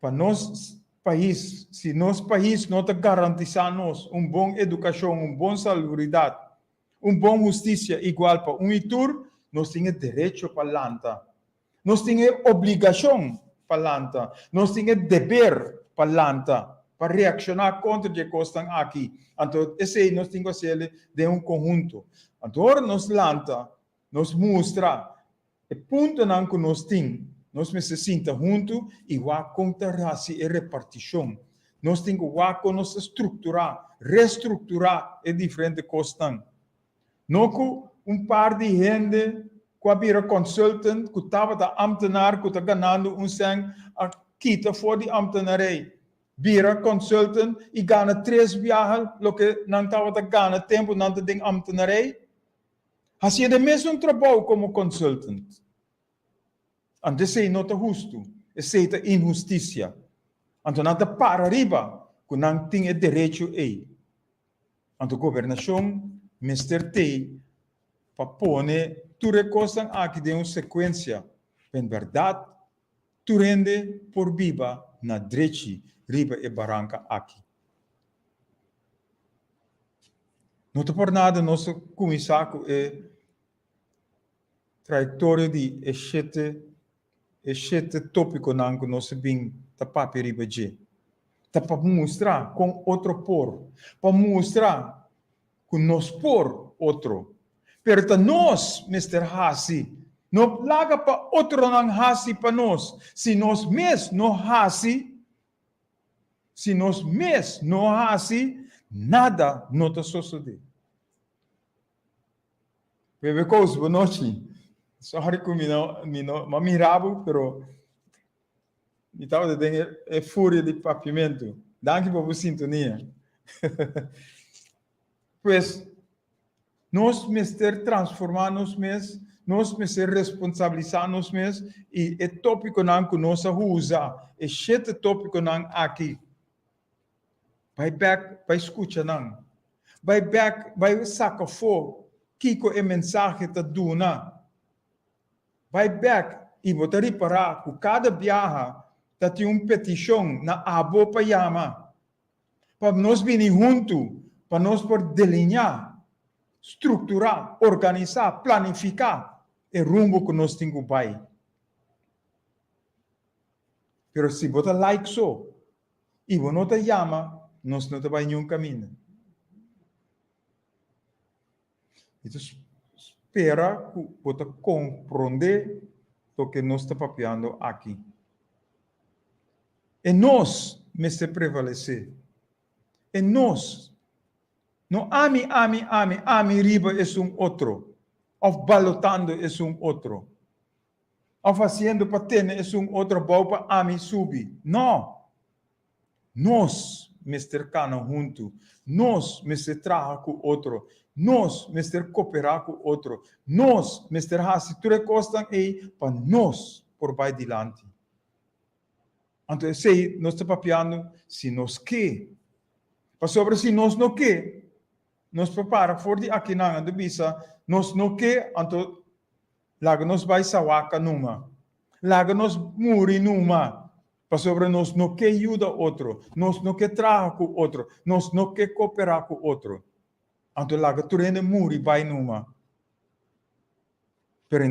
pa nos pais, si nos pais no ta garantisá nos un bon edukashon, un bon salubridad, un bon hustisia igual pa un i tur, nos tin e derecho pa lanta. Nos tin e obligashon pa lanta. Nos tin e deber pa lanta, pa reakshoná kontra di e kosnan aki. Anto esei nos tin ku hasiel den un konhunto. Anto ora nos lanta, nos mustra E puntonan ku nos tin, nos mester sinta huntu i wak kon ta hasi e repartishon. Nos tin ku wak kon nos ta strukturá, restrukturá e diferente kosnan. No ku un par di hende ku a bira consultant, ku tabata ambtenaar, ku ta ganando un sèn, a kita for di ambtenarij, bira consultant i gana tres biaha loke nan tabata gana tempu nan ta den ambtenarij. Hasiendo e mesun trabou komo consultant. Anto esei no ta hustu, esei ta inhustisia. Anto nan ta para riba ku nan tin e derecho ei. Anto gobernashon mester tei pa pone tur e kosnan aki den un sekuensia pa en bèrdat tur hende por biba na drechi riba e baranka aki. No ta por nada nos a kuminsá ku e trayektoria di e shete e shete tópikonan ku nos a bin ta papia riba dje. Ta pa mustra kon otro por, pa mustra ku nos por otro. Pero ta nos mester hasi, no laga pa otronan hasi pa nos. Si nos mes no hasi, Si nos mes no hasi, nada no ta sosodé. Bebe Kous, bonochi. Sorry ku mi no, mi no, m'a mira bo, pero mi tabata den e, e furia di papiamentu. Danki pa bo sintonia. Pues, nos mester transformá nos mes, nos mester responsabilisá nos mes i e tópikonan ku nos a usa, e shete tópikonan aki, bai bèk, bai skucha nan. Bai bèk, bai saka afó kiko e mensahe ta duna. Bai bèk. i bo ta ripará ku kada biaha ta tin un petishon na abo pa yama, pa nos bini huntu pa nos por delineá, strukturá, organisá, planifiká e rumbo ku nos tin ku bai. Pero si bo ta like so i bo no ta yama, nos no ta bai niun kaminda. Mi ta spera ku bo ta komprondé loke nos ta papiando aki. E nos mester prevalesé. E nos. No ami, ami, ami, ami riba esun otro, òf balotando esun otro, òf hasiendo pa tene esun otro abou pa ami subi. No! Nos mester kana huntu. Nos mester traha ku otro. Nos mester koperá ku otro. Nos mester hasi tur e kosnan ei pa nos por bai dilanti. Anto esei nos ta papiando si nos ke. Pasobra si nos no ke, nos por para for di akinan anto bisa, nos no ke, anto laga nos bai sawaka numa. Laga nos muri numa. Pasobra nos no ke yuda otro, nos no ke traha ku otro, nos no ke koperá ku otro. Anto laga tur hende muri bai numa. Pero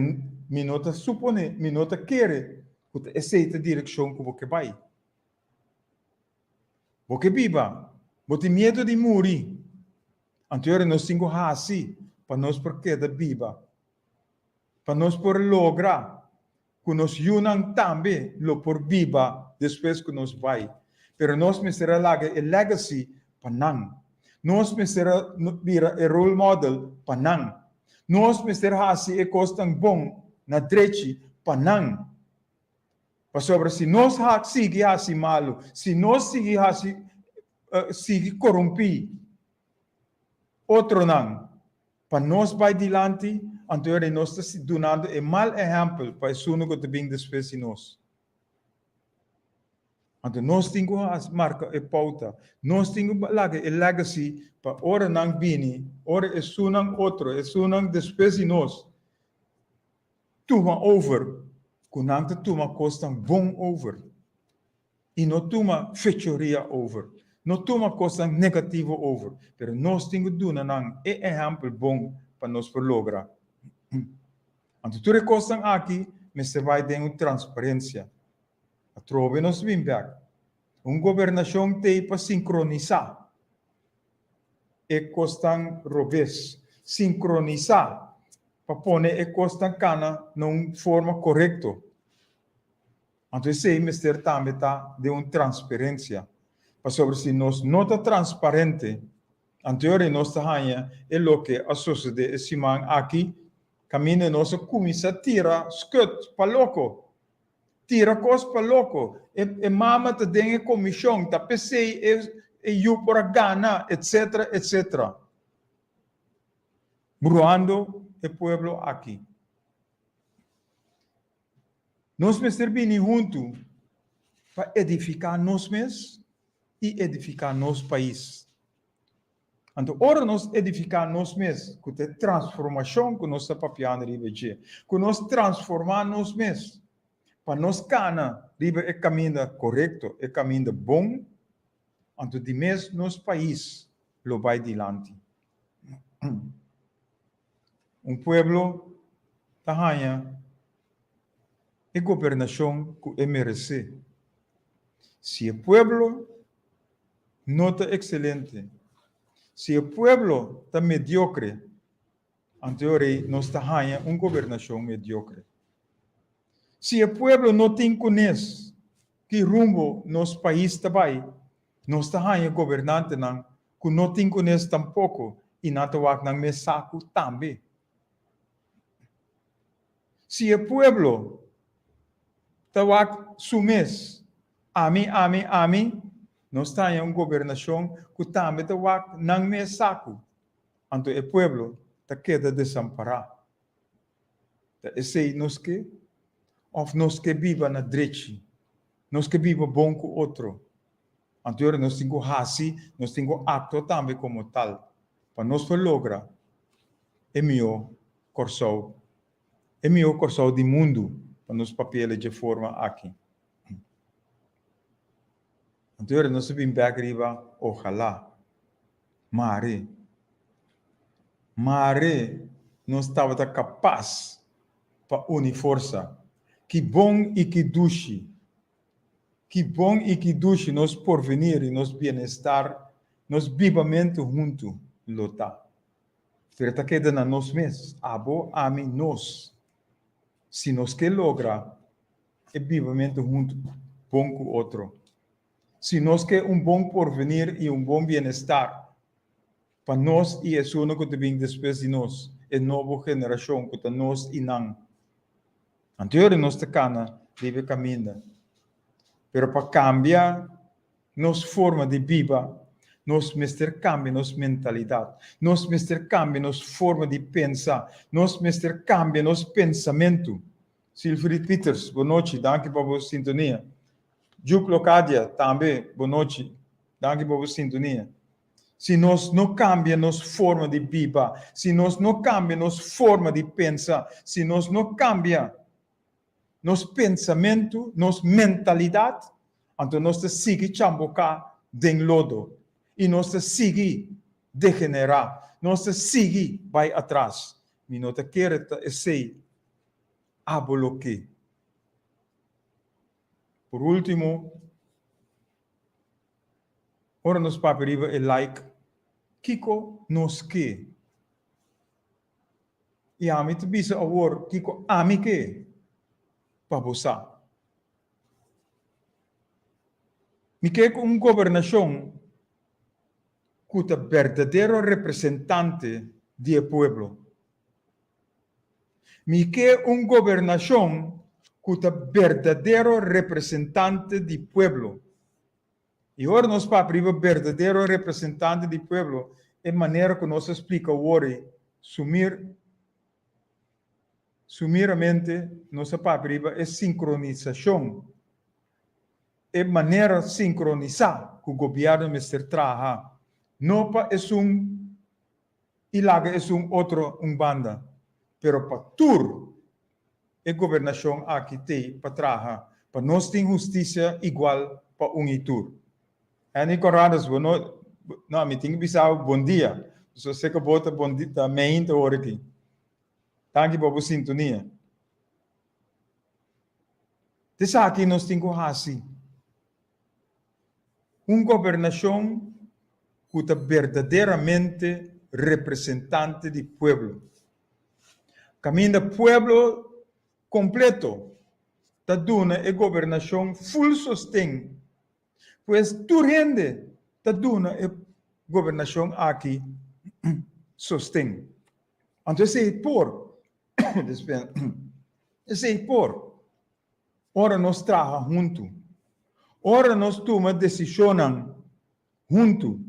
mi no ta suponé, mi no ta kere ku ta esei ta direkshon ku bo ke bai. Bo ke biba, bo tin miedu di muri. Anto yora nos tin ku hasi pa nos por keda biba, pa nos por logra ku nos yunan tambe lo por biba despues ku nos bai. Pero nos mester a laga e legacy pa nan. Nos mester a bira e role model pa nan. Nos mester hasi e kosnan bon na drechi pa nan. Pasobra si nos sigui hasi malu, si nos sigui hasi sigui korumpí otronan, Pa nos bai dilanti, anto e rei nos ta dunando e mal ehèmpel pa esunnan ku ta bin despues di nos. Anto nos tin ku marka e pouta, nos tin ku laga e legacy pa ora nan bini, ora esunnan otro, esunnan despues di nos tuma over, ku nan ta tuma kosnan bon over. I no tuma fechoria over, no tuma kosnan negativo over, pero nos tin ku duna nan e ehèmpel bon pa nos por logra. Anto tur e kosnan aki mester bai den un transparensia. Atrobe nos bin bèk. Un gobernashon t'ei pa sinkronisá e kosnan robes, sinkronisá pa pone e kosnan kana na un forma korekto. Anto esei mester tambe ta den un transperencia, pasobra si nos no ta transparente, anto e ora nos ta haña e loke a sosode e siman aki, caminda nos a cuminsa tira skut pa loco, tira cos pa loco, e e mama ta den e comision, ta p'esei e e yu por a gana, etcetera, etcetera. Bruhando e pueblo aki. Nos mester bini huntu pa edifiká nos mes i edifiká nos pais. Anto ora nos edifiká nos mes, ku ta e transformashon ku nos ta papiando riba dje, ku nos transformá nos mes pa nos kana riba e kaminda korekto, e kaminda bon, anto di mes nos pais lo bai dilanti. Un pueblo ta haña e gobernashon ku e meresé. Si e pueblo no ta ekselente, si e pueblo ta mediokre, anto e ora ei nos ta haña un gobernashon mediokre. Si e pueblo no tin kunes ki rumbo nos pais ta bai, nos ta haña gobernantenan ku no tin kunes tampoko i nan ta wak nan mes saku tambe. Si e pueblo ta wak su mes, ami, ami, ami, nos ta haña un gobernashon ku tambe ta wak nan mes saku, anto e pueblo ta keda desampará. Ta esei nos ke? Òf nos ke biba na drechi? Nos ke biba bon ku otro? Anto ora nos tin ku hasi, nos tin ku aktua tambe komo tal, pa nos por logra e mihó Kòrsou, e mihó Kòrsou di mundu. pa nos papi'el dje forma aki. Anto ora nos a bin bek riba ojalá, mare, mare nos tabata kapas pa uni forsa. Ki bon i ki dushi, ki bon i ki dushi nos porvenir i nos bienestar, nos bibamentu huntu lo ta. Pero ta keda na nos mes, abo, ami, nos, si nos ke logra e bibamentu huntu bon ku otro. Si nos ke un bon porvenir i un bon bienestar pa nos i esunnan ku ta bin despues di nos, e nobo generashon ku ta nos i nan. Anto nos ta kana riba e kaminda. Pero pa kambia nos forma di biba, nos mester kambia nos mentalidat, nos mester kambia nos forma di pensa, nos mester kambia nos pensamentu. Silfried Pieters, bo nochi, danki pa bo sintonia. Juke Locadia, tambe bo nochi, danki pa bo sintonia. Si nos no kambia nos forma di biba, si nos no kambia nos forma di pensa, si nos no kambia nos pensamentu, nos mentalidat, anto nos ta sigui chamboká den lodo i nos ta sigui degenerá, nos ta sigui bai atras. Mi no ta kere ta esei abo lo ke. Por último, ora nos papia riba e like, kiko nos ke? I ami ta bisa awor kiko ami ke pa bo sa. Mi ke ku un gobernashon ku ta berdadero representante di e pueblo. Mi ke un gobernashon ku ta berdadero representante di pueblo. I ora nos papia riba berdadero representante di pueblo, e manera ku nos a splika awor ei, sumir, sumiramente nos a papia riba e sinkronisashon, e manera sinkronisá ku gobièrnu mester traha, no pa esun i laga esun otro un banda, pero pa tur e gobernashon aki t'ei pa traha pa nos tin hustisia igual pa un i tur. Andy Conradus, bo no, no, mi tin ku bisa bo bon dia, pasobra sé ku bo ta bon di, ta meinta ora aki. Danki pa bo sintonia. T'esaki nos tin ku hasi. Un gobernashon ku ta berdaderamente representante di pueblo. Kaminda pueblo kompleto ta duna e gobernashon ful sosten, pues tur hende ta duna e gobernashon aki sosten. Anto esei por, esei por ora nos traha huntu, ora nos tuma desishonnan huntu.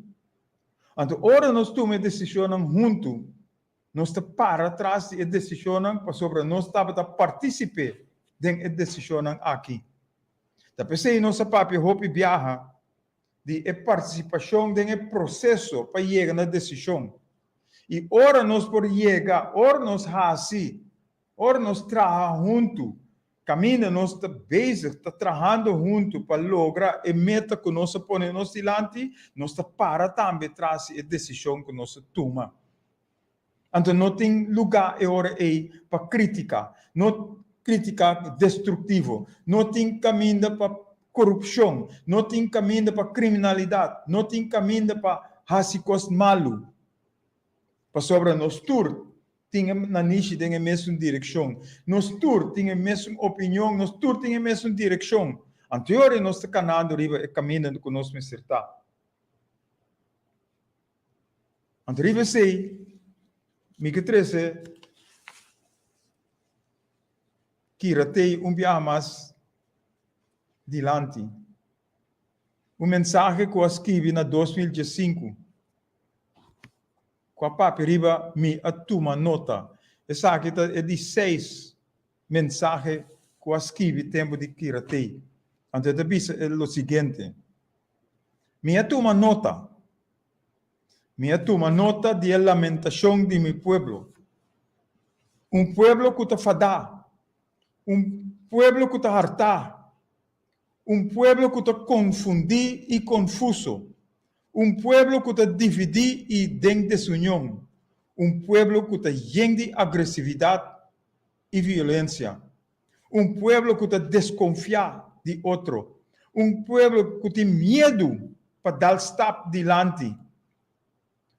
Anto ora nos tuma e desishonnan huntu, nos ta para tras di e desishonnan pasobra nos tabata partísipe den e desishonnan aki. Ta p'esei nos a papia hopi biaha di e partisipashon den e proseso pa yega na desishon. I ora nos por yega, ora nos hasi Ora nos traha huntu, kaminda nos ta bezig, ta trahando huntu pa logra e meta ku nos a pone nos dilanti, nos ta para tambe tras di e desishon ku nos a tuma. Anto no tin lugá e ora ei pa krítika, no krítika destruktivo, no tin kaminda pa korupshon, no tin kaminda pa kriminalidat, no tin kaminda pa hasi kos malu. Pasobra nos tur tin e nanishi den e mesun direkshon. Nos tur tin e mesun opinion, nos tur tin e mesun direkshon. Anto e ora nos ta kanando riba e kaminda ku nos mester ta. Anto riba esei mi ke trese Kiratei un biaha mas dilanti. Un mensahe ku a skibi na 2015. Ku a papia riba mi a tuma nota. Esaki ta e di seis mensahe ku a skibi tempu di Kiratei. Anto e ta bisa e lo siguiente, Mi a tuma nota. Mi a tuma nota di e lamentashon di mi pueblo. Un pueblo ku ta fadá. Un. pueblo ku ta hartá, un pueblo ku ta konfundí i konfuso, un pueblo ku ta dividí i den desunion, un pueblo ku ta yen di agresividat i violensia, un pueblo ku ta deskonfiá di otro, un pueblo ku tin miedu pa dal stap dilanti,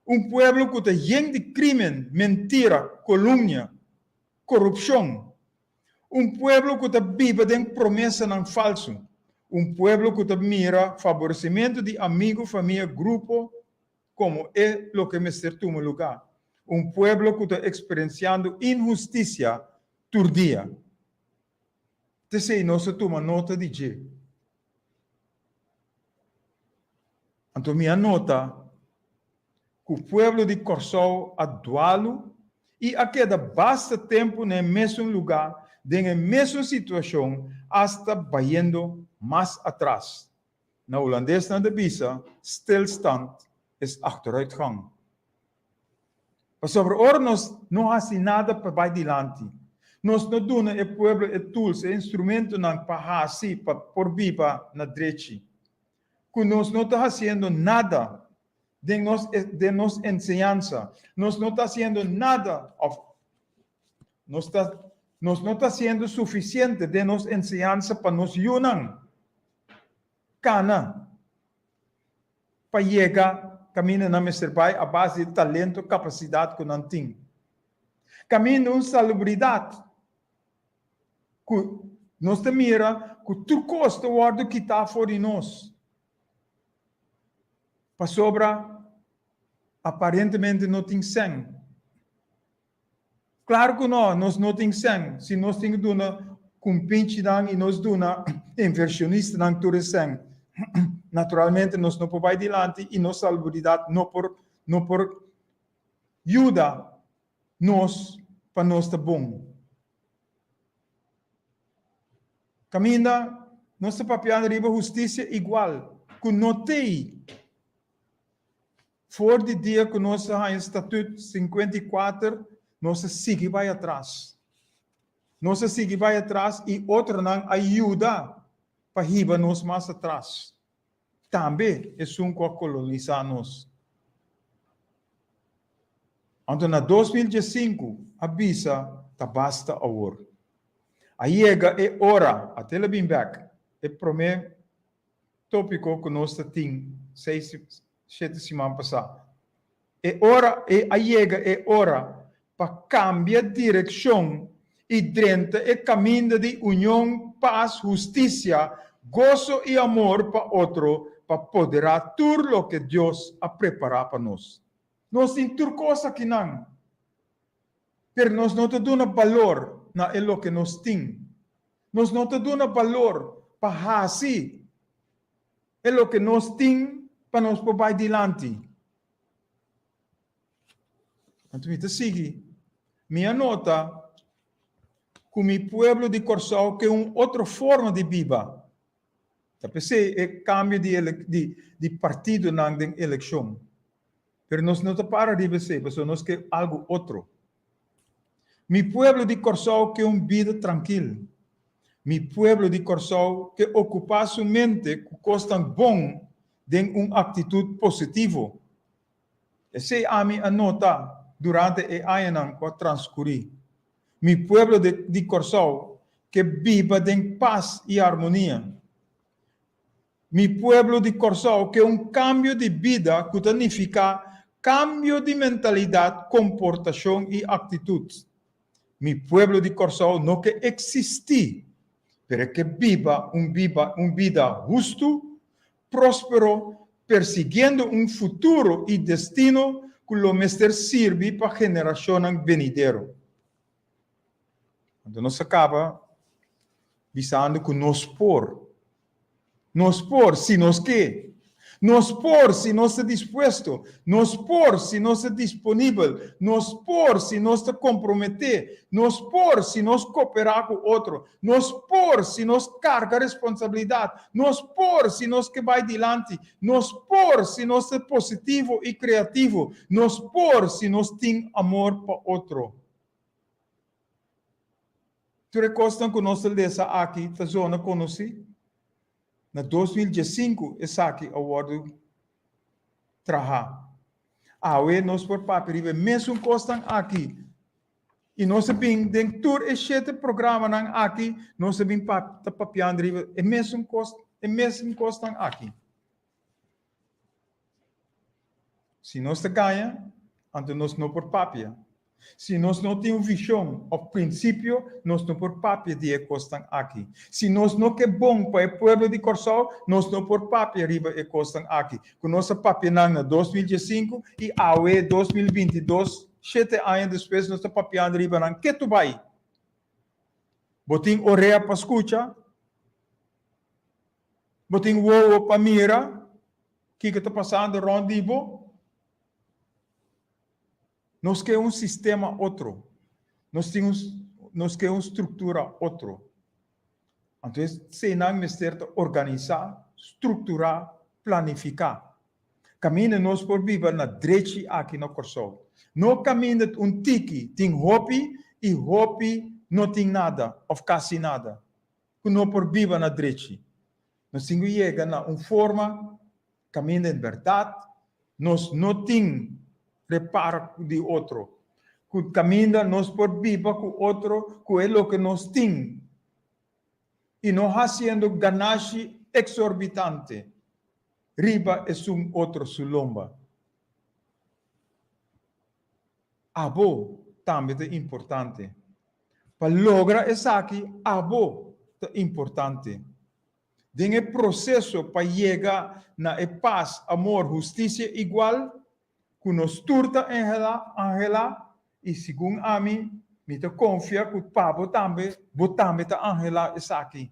un pueblo ku ta yen di krímen, mentira, kolumnia, korupshon, un pueblo ku ta biba den promesanan falsu, un pueblo ku ta mira faboresimentu di amigu, famia, grupo komo e loke mester tuma lugá, un pueblo ku ta eksperensiando inhustisia tur dia. T'esei nos a tuma nota di dje. Anto mi a nota ku pueblo di Kòrsou a dualu i a keda basta tempu na e mesun lugá den e mesun situashon asta bayendo mas atras. Na hulandes nan ta bisa, Stilstand is achteruitgang. Pasobra ora nos no hasi nada pa bai dilanti, nos no duna e pueblo e tools, e instrumentonan pa hasi pa por biba na drechi. Ku nos no ta hasiendo nada den nos den nos enseñansa, nos no ta hasiendo nada of nos ta nos no ta hasiendo sufisiente den nos enseñansa pa nos yunan kana pa yega kaminda nan mester bai a base di talento, kapasidat ku nan tin. Kaminda un salubridat ku nos ta mira ku tur kos ta wòrdu kitá for di nos pasobra aparentemente no tin sèn. Klaru ku no, nos no tin sèn. Si nos tin ku duna kumpinchinan i nos duna invershonistanan tur e sèn, naturalmente nos no por bai dilanti i nos salubridat no por no por yuda nos pa nos ta bon. Kaminda nos ta papiando riba hustisia igual ku no t'ei. For di dia ku nos a haña Statut 54, nos a sigui bai atras. Nos a sigui bai atras i otronan a yuda pa hiba nos mas atras. Tambe esun ku a kolonisá nos. Anto na 2015 a bisa ta basta awor. A yega e ora, a tele bin bek, e promé tópiko ku nos ta tin seis, shete siman pasá. E ora e a yega e ora pa kambia direkshon i drenta e kaminda di union, pas, hustisia, goso i amor pa otro pa poderá tur loke Dios a prepará pa nos. Nos tin tur kos akinan, pero nos no ta duna balor na e loke nos tin. Nos no ta duna balor pa hasi e loke nos tin pa nos por bai dilanti. Anto mi ta sigui. Mi a nota ku mi pueblo di Kòrsou ke un otro forma di biba. Ta p'esei e kambio di di di partidonan den elekshon. Pero nos no ta para riba esei pasobra nos ke algu otro. Mi pueblo di Kòrsou ke un bida trankil. Mi pueblo di Kòrsou ke okupá su mente ku kosnan bon den un aktitut positivo. Esei ami a nota durante e añanan ku a transkurí. Mi pueblo di Kòrsou ke biba den pas i armonia. Mi pueblo di Kòrsou ke un kambio di bida ku ta nifiká kambio di mentalidat, komportashon i aktitut. Mi pueblo di Kòrsou no ke eksistí, pero e ke biba un biba un bida hustu, próspero, persiguiendo un futuro i destino ku lo mester sirbi pa generashonnan benidero. Anto nos a kaba bisando ku nos por. Nos por si nos ke. Nos por si nos ta dispuesto. Nos por si nos ta disponibel. Nos por si nos ta komprometé. Nos por si nos koperá ku otro. Nos por si nos karga responsabilidat. Nos por si nos ke bai dilanti. Nos por si nos ta positivo i kreativo. Nos por si nos tin amor pa otro. Tur e kosnan ku nos ta lesa aki ta zona konosí. Na 2015 esaki a wòrdu trahá. Awe nos por papia riba e mesun kosnan aki i nos a bin den tur e shete programanan aki nos a bin ta papiando riba e mesun kos e mesun kosnan aki. Si nos ta gaña, anto nos no por papia. Si nos no tin un vishon òf prinsipio, nos no por papia di e kosnan aki. Si nos no ke bon pa e pueblo di Kòrsou, nos no por papia riba e kosnan aki. Ku nos a papia nan na 2015 i awe 2022, shete aña despues nos ta papiando riba nan ketu bai. Bo tin orea pa skucha? Bo tin wowo pa mira kiko ta pasando rònt di bo? Nos ke un sistema otro. Nos tin un nos ke un struktura otro. Anto eseinan mester ta organisá, strukturá, planifiká. Kaminda nos por biba na drechi aki na Kòrsou. No kaminda un tiki tin hopi i hopi no tin nada òf kasi nada. Ku no por biba na drechi. Nos tin ku yega na un forma kaminda en bèrdat nos no tin reparo di otro, ku kaminda nos por biba ku otro ku e loke nos tin i no hasiendo ganashi eksorbitante riba esun otro su lomba. Abo tambe ta importante. Pa logra esaki abo ta importante. Den e proseso pa yega na e pas, amor, hustisia igual ku nos tur ta anhelá i segun ami, mi ta konfia ku pa bo tambe, bo tambe ta anhelá esaki.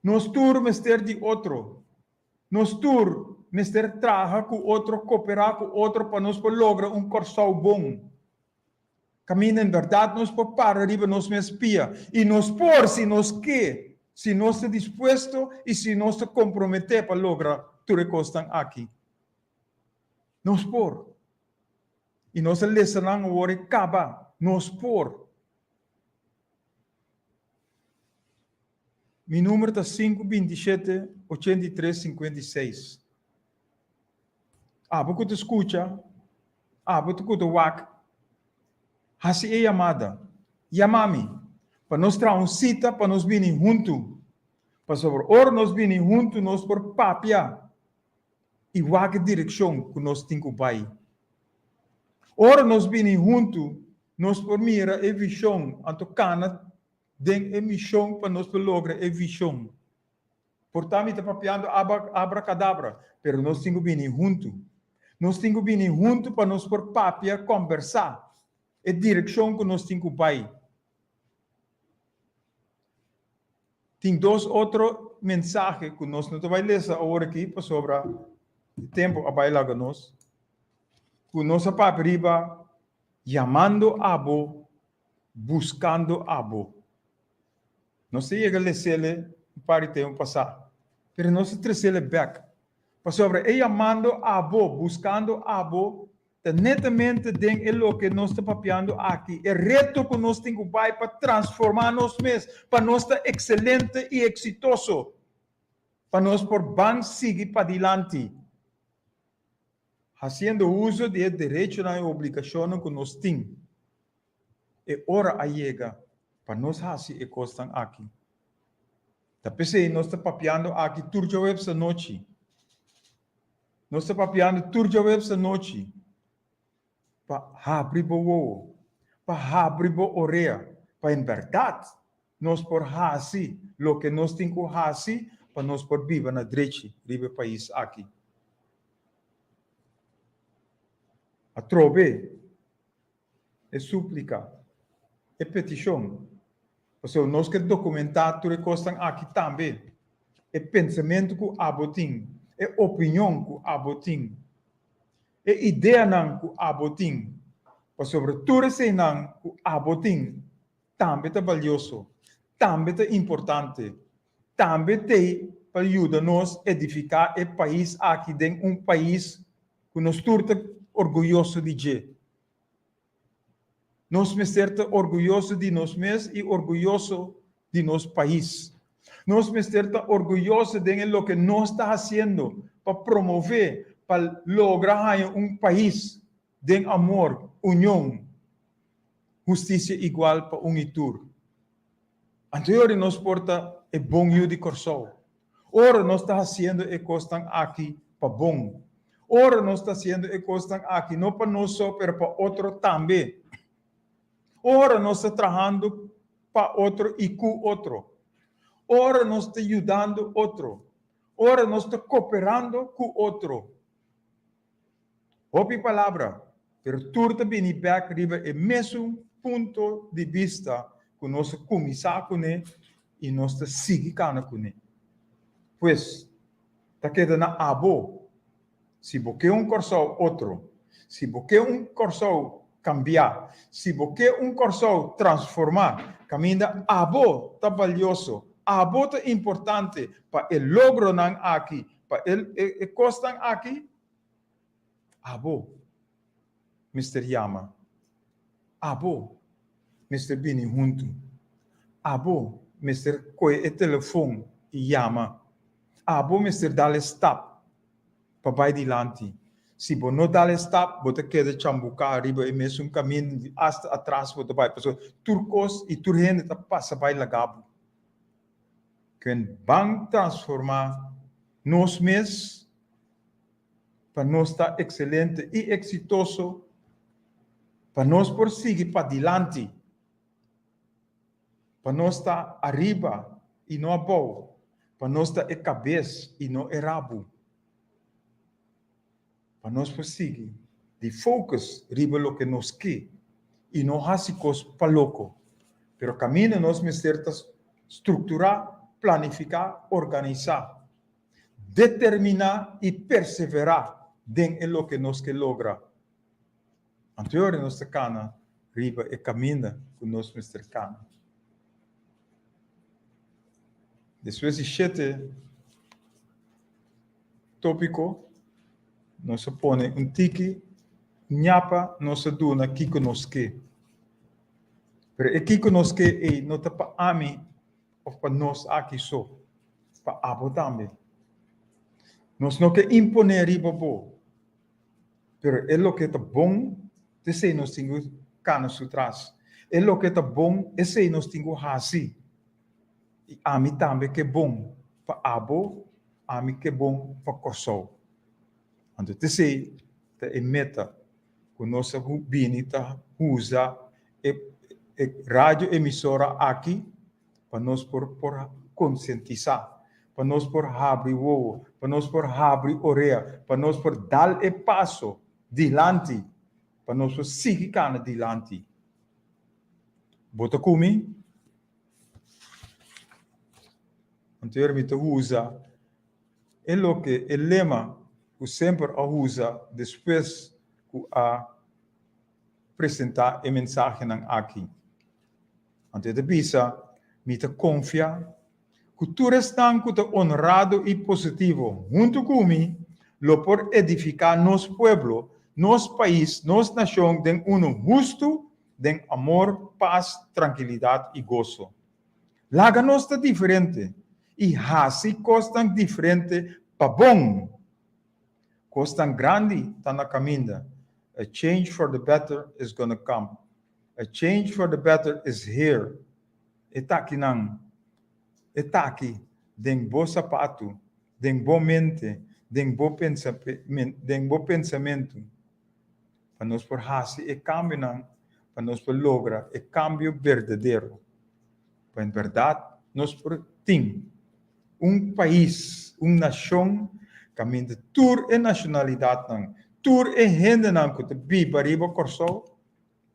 Nos tur mester di otro. Nos tur mester traha ku otro, koperá ku otro pa nos por logra un Kòrsou bon. Kaminda en bèrdat nos por para riba nos mes pia. I nos por si nos ke, si nos ta dispuesto i si nos ta komprometé pa logra tur e kosnan aki. Nos por. I nos a lesa nan awor e kaba. Nos por. Mi number ta sinku 27 83 56. Abo ku ta skucha, abo ku ta wak, hasi e yamada. Yama mi pa nos traha un sita pa nos bini huntu. Pasobra ora nos bini huntu nos por papia i wak e direkshon ku nos tin ku bai. Ora nos bini huntu nos por mira e vishon anto kana den e mishon pa nos por logra e vishon. Por ta mi ta papiando abrakadabra, pero nos tin ku bini huntu. Nos tin ku bini huntu pa nos por papia, kòmbersá e direkshon ku nos tin ku bai. Tin dos otro mensahe ku nos no ta bai lesa awor aki pasobra e tempu a bai laga nos, ku nos a papia riba yamando abo, buskando abo. Nos ta yega lesele un par di tempu pasá, pero nos ta tresele bèk. Pasobra e yamando abo, buskando abo, ta netamente den e loke nos ta papiando aki, e reto ku nos tin ku bai pa transformá nos mes, pa nos ta ekselente i eksitoso, pa nos por ban sigui padilanti, hasiendo uso di e derechonan i obligashonnan ku nos tin. E ora a yega pa nos hasi e kosnan aki. Ta p'esei nos ta papiando aki tur djaweps anochi. Nos ta papiando tur djaweps anochi pa habri bo wowo, pa habri bo orea, pa en bèrdat nos por hasi loke nos tin ku hasi pa nos por biba na drechi riba e pais aki. Atrobe e súplika, e petishon. Pasobra nos ke dokumentá tur e kosnan aki tambe, e pensamentu ku abo tin, e opinion ku abo tin, e ideanan ku abo tin, pasobra tur eseinan ku abo tin tambe ta balioso, tambe ta importante, tambe t'ei pa yuda nos edifiká e pais aki den un pais ku nos tur ta orguyoso di dje. Nos mester ta orguyoso di nos mes i orguyoso di nos pais. Nos mester ta orguyoso den e loke nos ta hasiendo pa promové, pa logra haña un pais den amor, union, hustisia igual pa un i tur. Anto e ora nos por ta e bon yu di Kòrsou. Ora nos ta hasiendo e kosnan aki pa bon. Ora nos ta hasiendo e kosnan aki no pa nos so pero pa otro tambe. Ora nos ta trahando pa otro i ku otro. Ora nos ta yudando otro. Ora nos ta koperando ku otro. Hopi palabra, pero tur ta bini bek riba e mesun punto di bista ku nos a kuminsá kuné i nos ta sigui kana kuné. Pues, ta keda na abo si bo ke un Kòrsou otro, si bo ke un Kòrsou kambiá, si bo ke un Kòrsou transformá, kaminda abo ta balioso, abo ta importante pa e logronan aki, pa e kosnan aki. Abo mester yama. Abo mester bini huntu. Abo mester kohe e telefon i yama. Abo mester dal e stap pa bai dilanti. Si bo no dal e stap, bo ta keda chambuká riba e mesun kaminda di asta atras bo ta bai, pasobra tur kos i tur hende ta pasa bai laga bo. Ken ban transformá nos mes pa nos ta excelente y exitoso, pa nos por sigui padilanti, pa nos ta ariba y no abou, pa nos ta e cabes y no e rabu, pa nos por sigui di focus riba loke nos ke y no haci cos pa loco, pero caminda nos mester ta structura, planifica, organisa. Determiná i perseverá den e loke nos ke logra. Anto e ora nos ta kana riba e kaminda ku nos mester kana. Despues di shete tópiko, nos a pone un tiki ñapa, nos a duna kiko nos ke. Pero e kiko nos ke ei no ta pa ami òf pa nos aki so. Pa abo tambe. Nos no ke imponé riba bo, pero e loke ta bon, t'esei nos tin ku kana su tras. E loke ta bon, esei nos tin ku hasi. I ami tambe ke bon pa abo, ami ke bon pa Kòrsou. Anto t'esei ta e meta ku nos a bini ta usa e radio emisora aki pa nos por por konsientisá, pa nos por habri wowo, pa nos por habri orea, pa nos por dal e paso dilanti, pa nos por sigui kana dilanti. Bo ta ku mi? Anto mi ta usa e loke e lema ku semper a usa despues ku a presentá e mensahenan aki. Anto e ta bisa, Mi ta konfia ku tur esnan ku ta onrado i positivo huntu ku mi lo por edifiká nos pueblo, nos pais, nos nashon den unu hustu, den amor, pas, trankilidat i goso. Laga nos ta diferente i hasi kosnan diferente pa bon! Kosnan grandi ta na kaminda. A change for the better is gonna come. A change for the better is here. E takinan, e taki den bo sapatu, den bo mente, den bo den bo pensamentu, pa nos por hasi e kambionan, pa nos por logra e kambio berdadero, pa en bèrdat nos por tin un pais, un nashon kaminda tur e nashonalidatnan, tur e hendenan ku ta biba riba Kòrsou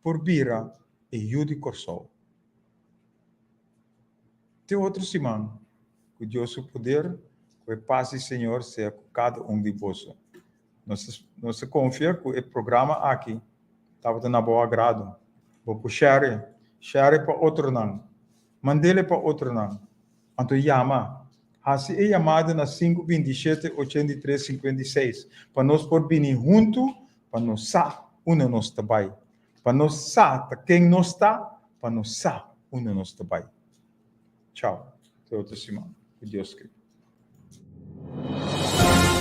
por bira e yu di Kòrsou. Te otro siman, ku Dios su poder, ku e pas di Señor sea ku kada un di boso. Nos nos ta konfia ku e programa aki tabata na bo agrado. Bo por share, share pa otronan, mand'el pa otronan. Anto yama, hasi e yamada na sinku 27 83 56 pa nos por bini huntu pa nos sa unda nos ta bai. Pa nos sa ta ken nos ta, pa nos sa unda nos ta bai. Chao, te otro siman, ku Dios ke.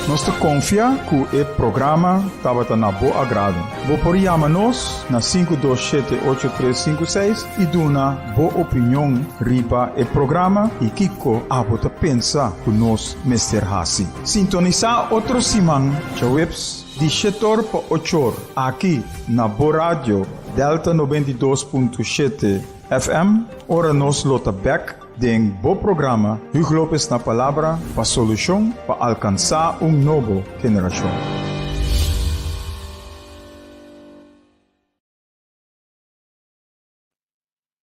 Nos ta konfia ku e programa tabata na bo agrado. Bo por yama nos na 527 8356 i duna bo opinion riba e programa i kiko abo ta pensa ku nos mester hasi. Sintonisá otro siman djaweps di shetor pa ochor aki na bo radio Delta 92.7 FM ora nos lo ta bèk den bo programa Hugo Lopez na Palabra pa solushon pa alkansá un nobo generashon.